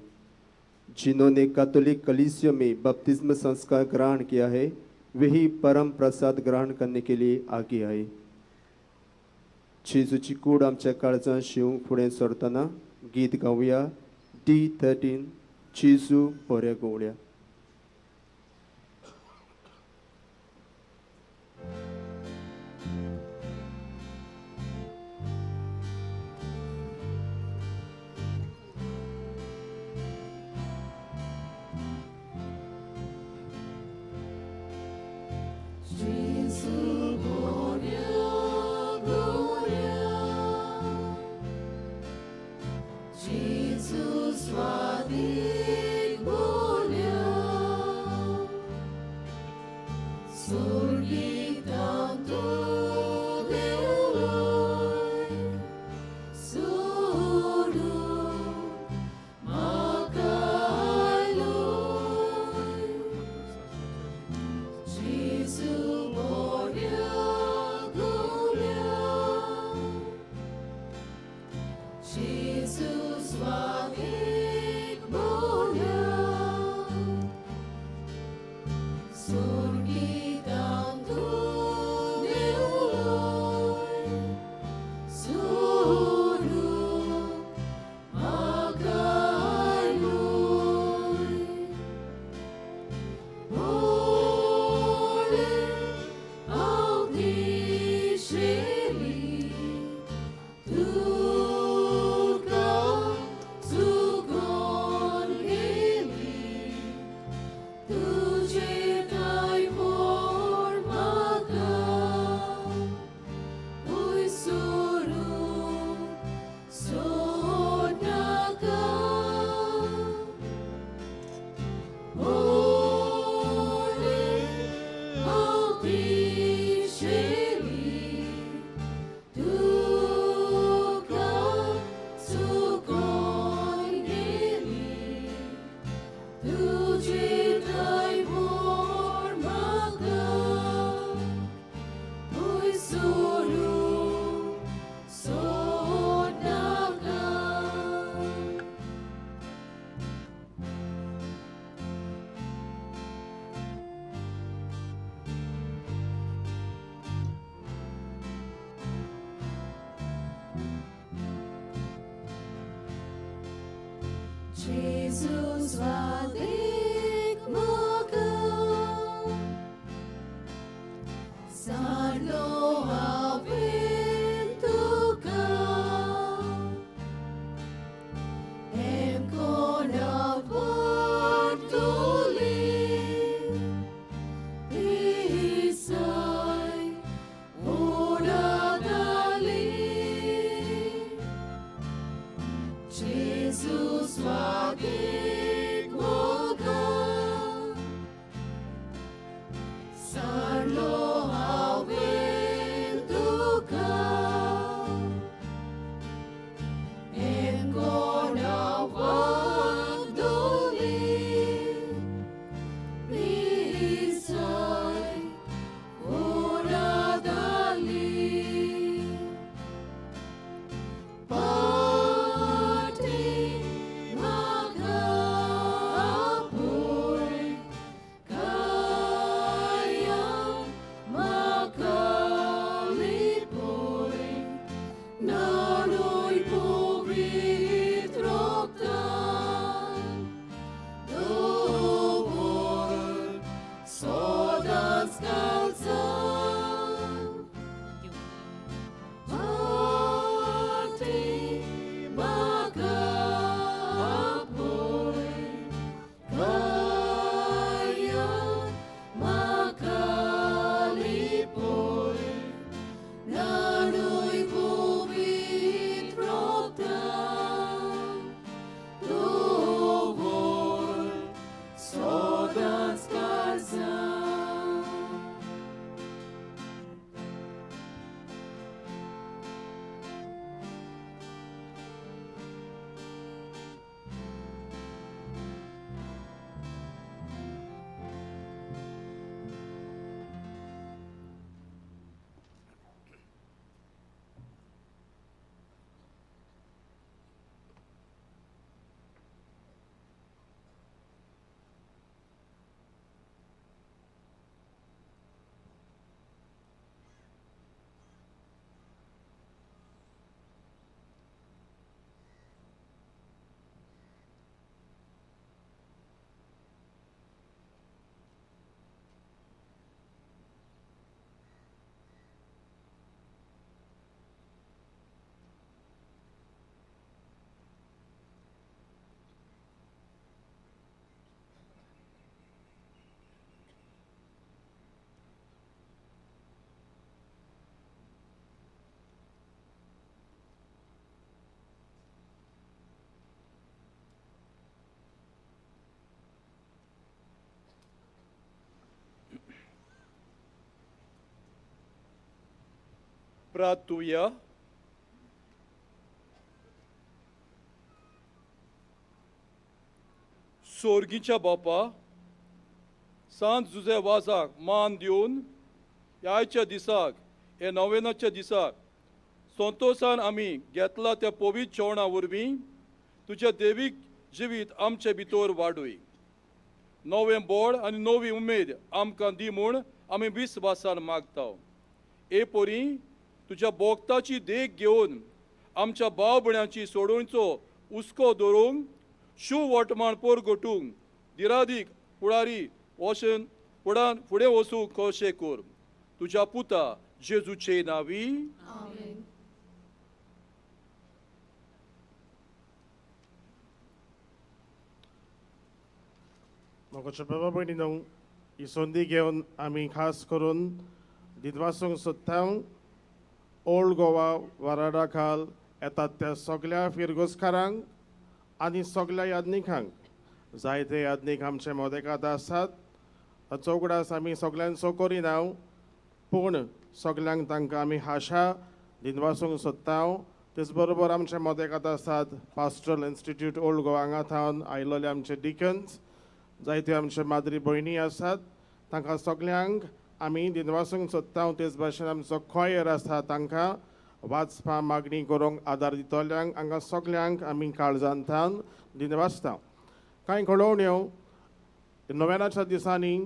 जिन्होंने Catholic कलीसिया में बपतिस्म संस्कार ग्रहण किया है वही परम प्रसाद ग्रहण करने के लिए आगे आए. जेजूची कूड आमच्या काळजांत शिवूंक फुडें सरतना गीत गावया D13 जेजू बऱ्या गवळ्या. Jesus वादेक म्हाका सारलो हांवें तुका हें कोणाक वाडटली पिसाय ओडा घाली Jesus वादेक म्हाका सारलो हांवें तुका हें कोणाक वागदोली पिसाय ओडा घाली पाटी म्हाका आपोय कायम म्हाका लिपोय न्हाणय पवित्र रगतान दवर सदांच काळजान पाटी म्हाका आपोय कायम म्हाका लिपोय न्हाणय पवित्र रगतान दवर सदांच काळजान. प्रार्थुया. सोर्गीच्या बापा, सांत जुजे वाजाक मान दिवन ह्या आयच्या दिसाक, हे नोवेनाच्या दिसाक संतोशान आमी घेतला त्या पवित्र जेवणा वरवीं तुज्या देवीक जिवीत आमचे भितर वाडूय. नवें बोड आनी नवी उमेद आमकां दी म्हूण आमी विस्वासान मागता. ए पोरी तुज्या भोगताची देख घेवन आमच्या भाव भयणांची सोडोवचो हुस्को दवरूंक शू वटमाण पोरगटूंक दिरादीक फुडारी वचून फुडान फुडें वचूंक कशें कर तुज्या पुता जेजूचे नांवी. आमेन. मोगाच्या बाबा भयणीनो, ही संदी घेवन आमी खास करून दिदवासूंक सोदता ओल्ड गोवा वराडा खाल येतात त्या सगल्या फिरगोजकारांक आनी सगल्या याज्ञिकांक. जायते याज्ञीक आमचे मोदेकात आसात, ताचो उगडास आमी सगल्यांचो करिना, पूण सगल्यांक तांकां आमी हाशा दिनवासूंक सोदता. तेच बरोबर आमचे मोदेकात आसात पास्टरल इन्स्टिट्यूट ओल्ड गोवा हांगा थावन आयिल्ले आमचे डिकन्स, जायते आमचे माद्री भयणी आसात, तांकां सगल्यांक आमी दिनवासूंक सोदता. तेच भाशेन आमचो कॉयर आसा, तांकां वाचपा मागणी करूंक आदार दितल्यांक हांगा सगल्यांक आमी काळजान थावन दिनवासता. कांय कळोवण्यो. नोव्यानाच्या दिसांनी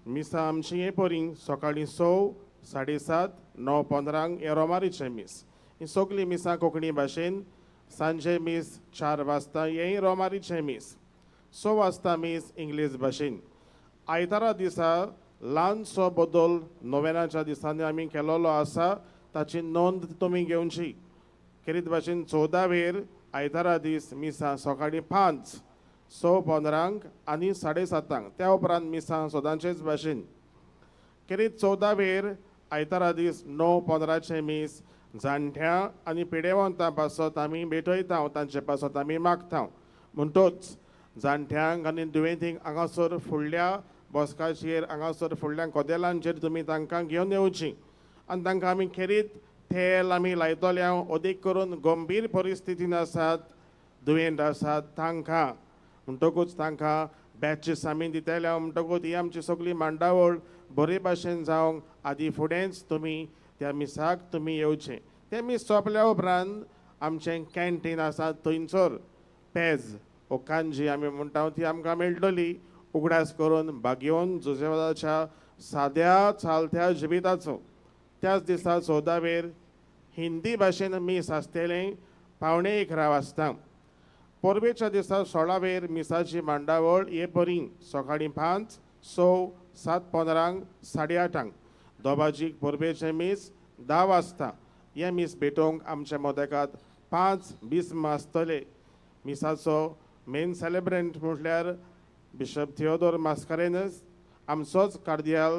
मिसां आमची हे परी: सकाळीं 6, 7:30, 9:15 हे रोमारीचें मीस. ही सगळीं मिसां कोंकणी भाशेन. सांजे मीस 4 वाजता, हेंय रोमारीचें मीस. 6 वाजता मीस इंग्लीश भाशेन. आयतारा दिसा ल्हानसो बदल नोवेनाच्या दिसांनी आमी केलोलो आसा, ताची नोंद तुमी घेवची. खेरीत भाशेन 14 वेर आयतारा दीस मिसां सकाळीं 5, 6:15 आनी 7:30, त्या उपरांत मिसां सदांचेच भाशेन. खेरीत 14 वेर आयतारा दीस 9:15 मीस जाणट्यां आनी पिडेवंतां पासत आमी भेटयता, तांचे पासत आमी मागता. म्हणटोच जाणट्यांक आनी दुयेंतींक हांगासर फुडल्या बसकाचेर, हांगासर फुडल्या कदेलांचेर तुमी तांकां घेवन येवची आनी तांकां आमी खेरीत तेल आमी लायतले. अदीक करून गंभीर परिस्थितीन आसात, दुयेंत आसात तांकां, म्हणटकूच तांकां बॅचीस आमी दितले. म्हणटकूच ही आमची सगळी मांडावळ बरे भाशेन जावंक आदी फुडेंच तुमी त्या मिसाक तुमी येवचें. तें मीस सोंपल्या उपरांत आमचें कॅन्टीन आसा, थंयसर पेज ओ कांजी आमी म्हणटा ती आमकां मेळटली. उगडास करून बागयोन जुजेवादाच्या साद्या चालत्या जिविताचो. त्याच दिसा 14 वेर हिंदी भाशेन मीस आसतलें 10:45 वाजता. परबेच्या दिसा 16 वेर मिसाची मांडावळ हे परी सकाळीं 5, 6, 7:15, 8:30. दोबाजीक परबेचें मीस 10 वाजता. हें मीस भेटोवंक आमच्या मोदेकात 5 बिस्म आसतले. मिसाचो मेन सेलेब्रंट म्हटल्यार बिशप थियोदोर मास्कारेनस, आमचोच कार्दियाल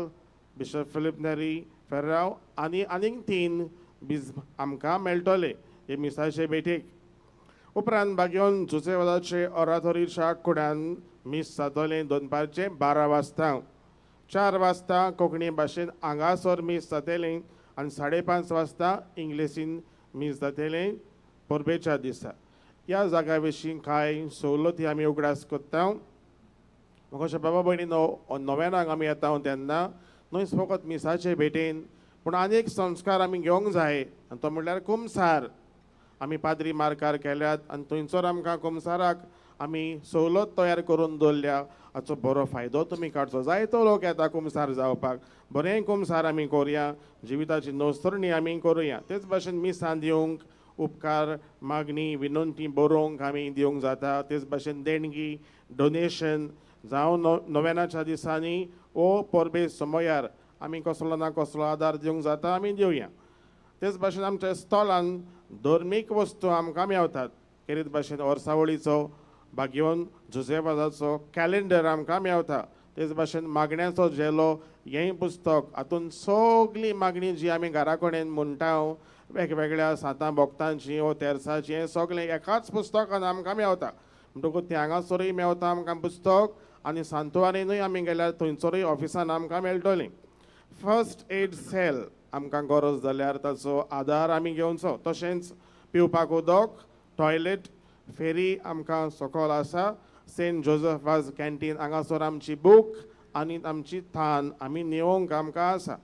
बिशप फिलीप नेरी फेर्राव आनी आनीक 3 बिस्म आमकां मेळटले हे मिसाचे भेटेक. उपरांत बागयोन जुजेवादाचे ऑराथोरीच्या कुडान मीस जातलें दनपारचें 12 वाजता. 4 वाजता कोंकणी भाशेन हांगासर मीस जातलें आनी 5:30 वाजता इंग्लिशीन मीस जातलें परबेच्या दिसा. ह्या जाग्या विशीं कांय सवलती आमी उगडास करता. म्हाका बाबा भयणी नोव्यानाक आमी येता तेन्ना न्हय फकत मिसाचे भेटेन पूण आनी एक संस्कार आमी घेवंक जाय आनी तो म्हणल्यार कुमसार. आमी पाद्री मार्कार केल्यात आनी थंयसर आमकां कुमसाराक आमी सवलत तयार करून दवरल्या. हाचो बरो फायदो तुमी काडचो. जायतो लोक येता कुमसार जावपाक, बरें कुमसार आमी करुया, जिविताची नोसरणी आमी करुया. तेच भाशेन मिसां दिवंक उपकार मागणी विनंती बरोवंक आमी दिवंक जाता. तेच भाशेन देणगी डोनेशन जावं नोवेनाच्या दिसांनी ओ परबे समयार आमी कसलो ना कसलो आदार दिवंक जाता, आमी दिवया. तेच भाशेन आमच्या स्टॉलान धर्मीक वस्तू आमकां मेवतात. खेरीत भाशेन वर्सावळीचो बागयोन जुजेवादाचो कॅलेंडर आमकां मेवता. तेच भाशेन मागण्याचो झेलो हेंय पुस्तक, हातून सगळी मागणी जी आमी घरा कडेन म्हणटा वेगवेगळ्या सातां भोक्तांची वो तेर्साची, हें सगळें एकाच पुस्तकान आमकां मेवता. म्हणटकूच तें हांगासरूय मेवता आमकां पुस्तक आनी सांतवारीनूय आमी गेल्यार थंयसरूय ऑफिसान आमकां मेळटलें. फर्स्ट एड सेल आमकां गरज जाल्यार ताचो आदार आमी घेवचो. तशेंच पिवपाक उदक, टॉयलेट, फेरी आमकां सकयल आसा. सेंट जोजफ वाज कॅन्टीन हांगासर आमची बूक आनी आमची थान आमी नेवंक आमकां आसा.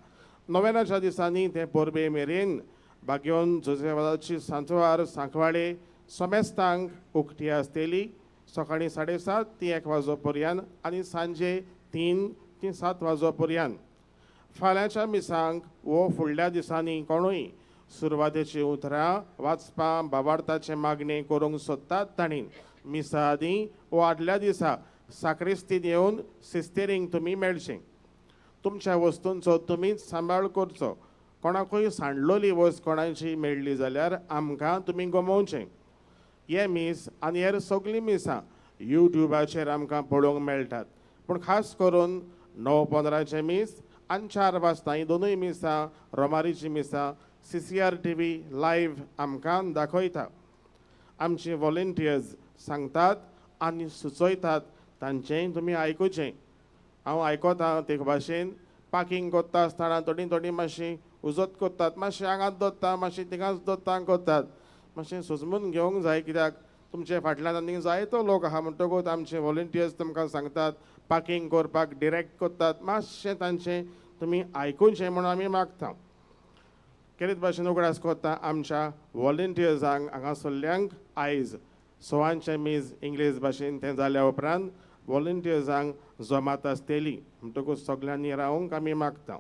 नोवेनाच्या दिसांनी ते परबे मेरेन बागयोन जोजेवादाची सांतवार सांकवाळे समेस्तांक उक्ती आसतली. सकाळीं 7:30 ते 1 वाजो पर्यंत आनी सांजे 3 ते 7 वाजो पर्यंत. फाल्यांच्या मिसांक वो फुडल्या दिसांनी कोणूय सुरवातेची उतरां वाचपां बाबार्थाचें मागणें करूंक सोदतात तांणी मिसा आदीं वो आदल्या दिसा साक्रिस्तीन येवन सिस्तेरींक तुमी मेळचें. तुमच्या वस्तूंचो तुमीच सांबाळ करचो. कोणाकूय सांडलोली वस्त कोणाची मेळ्ळी जाल्यार आमकां तुमी गमोवचें. हे मीस आनी हेर सगळीं मिसां युट्युबाचेर आमकां पळोवंक मेळटात, पूण खास करून 9:15 मीस आनी 4 वाजता ही दोनूय मिसां रोमारीची मिसां CCR TV live आमकां दाखयता. आमचे वॉलंटियर्स सांगतात आनी सुचयतात, तांचेंय तुमी आयकुचें. हांव आयकता ते भाशेन पार्किंग करता आसतना थोडीं थोडीं मातशीं उजत करतात, मातशें हांगाच दवरता, मातशें थिंगाच दवरता करतात. मातशें सुजमून घेवंक जाय, कित्याक तुमचे फाटल्यान आनी जायतो लोक आहा. म्हणटकूच आमचे वॉलंटियर्स तुमकां सांगतात पार्किंग करपाक डिरेक्ट करतात, मातशें तांचें तुमी आयकुचें म्हणून आमी मागता. खेरीत भाशेन उगडास करता आमच्या वॉलंटियर्सांक हांगासरल्यांक आयज 6 मीस इंग्लीश भाशेन तें जाल्या उपरांत वॉलंटियर्सांक जमात आसतली. म्हणटकूच सगल्यांनी रावंक आमी मागता.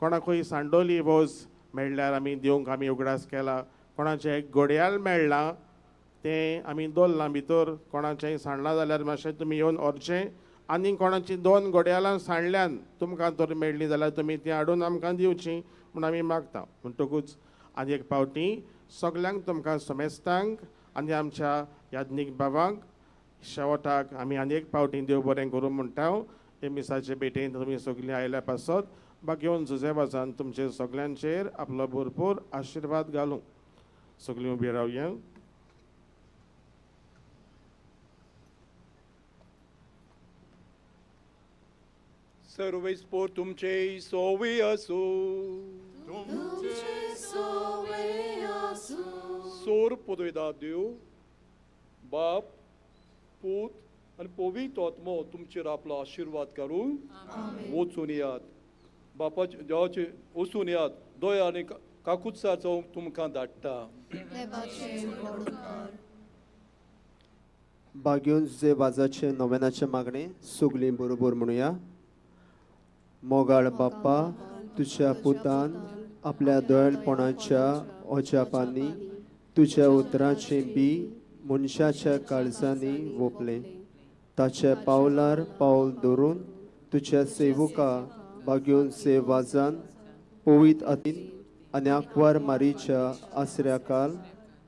कोणाकूय सांडोली वोस मेळ्ळ्यार आमी दिवंक आमी उगडास केला. कोणाचें घडयाळ मेळ्ळां तें आमी दवरलां भितर. कोणाचेंय सांडलां जाल्यार मातशें तुमी येवन व्हरचें. आनी कोणाचीं 2 घडयाळां सांडल्यान तुमकां तर मेळ्ळीं जाल्यार तुमी तीं हाडून आमकां दिवचीं म्हूण आमी मागता. म्हणटकूच आनी एक पावटी सगल्यांक तुमकां समेस्तांक आनी आमच्या याज्ञीक बाबांक शेवटाक आमी आनी एक पावटी देव बरें करूं म्हणटा. हे मिसाचे भेटेन तुमी सगलीं आयल्या पासत बागेवन जुजे वाजान तुमचे सगल्यांचेर आपलो भरपूर आशिर्वाद घालूं. सगलीं उबी रावया. सर्वेस्पोर तुमचे सोवे आसूं. तुमचे सोवे आसूं. सोर पुदयदा देव बाप पूत आनी पवित्र आत्मो तुमचेर आपलो आशिर्वाद करून वचून यात. बापाचे देवाचे वचून यात. दया आनी काकुत्साचो तुमकां धाडटा. बागेवन जे वाजाचे नोवेनाचे मागणे सगलीं बरोबर म्हणुया. मोगाळ बाप्पा, तुज्या पुतान आपल्या दयाळपणाच्या अजापांनी तुज्या उतराचें बी मनशाच्या काळजांनी वोपलें. ताच्या पावलार पावल धरून तुज्या सेवका बागेवन से वाजान पवित्र आतीन आनी आंकवार मारीच्या आसऱ्याकाल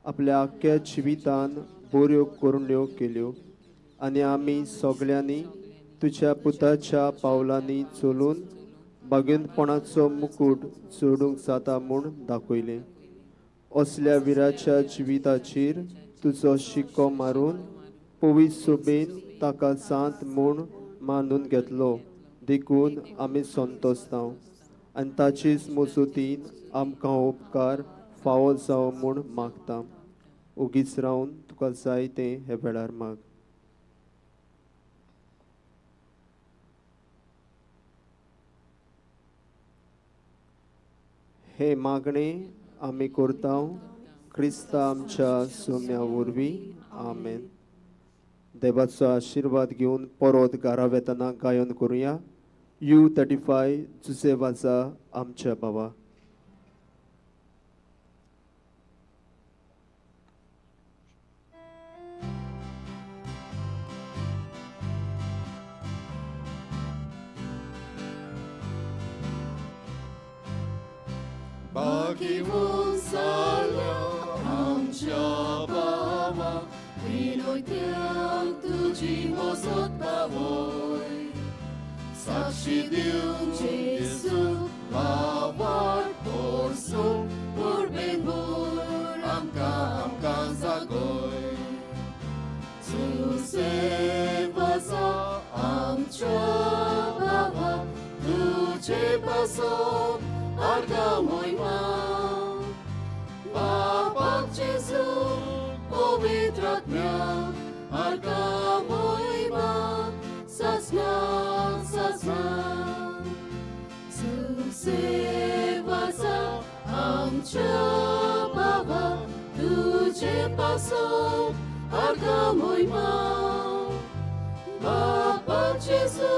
आपल्या आख्ख्या जिवितान बऱ्यो करण्यो केल्यो आनी आमी सगळ्यांनी तुज्या पुताच्या पावलांनी चलून बागेंतपणाचो मुकूट जोडूंक जाता म्हूण दाखयलें. असल्या विराच्या जिविताचेर तुजो शिक्को मारून पवित्र सोबेन ताका सांत म्हूण मानून घेतलो देखून आमी संतोसता आनी ताचेच मजतीन आमकां उपकार फावो जावं म्हूण मागता. ओगीच रावन तुका जाय तें हे वेळार माग. हे मागणे आमी करता क्रिस्ता आमच्या सोम्या वरवीं. आमेन. देवाचो आशिर्वाद घेवन परत घरा वेतना गायन करुया. U35 Jose वाजा आमच्या बाबा. बागेवन जाल्या आमच्या बाबा, विनोद्यांक तुजी मजत पावय. साक्षी दिवन जेजू भावार्थ पोरसूं पुर्बेन भर आमकां आमकां जागय. जुजे वाजा आमच्या बाबा, तुजे पासत आर्गां मोहिमा. बापाक जेजू पवित्र आत्म्या आर्गां मोहिमा सासना सासना. जुजे वाजा आमच्या बाबा, तुजे पासत आर्गां मोहिमा. बापाक जेजू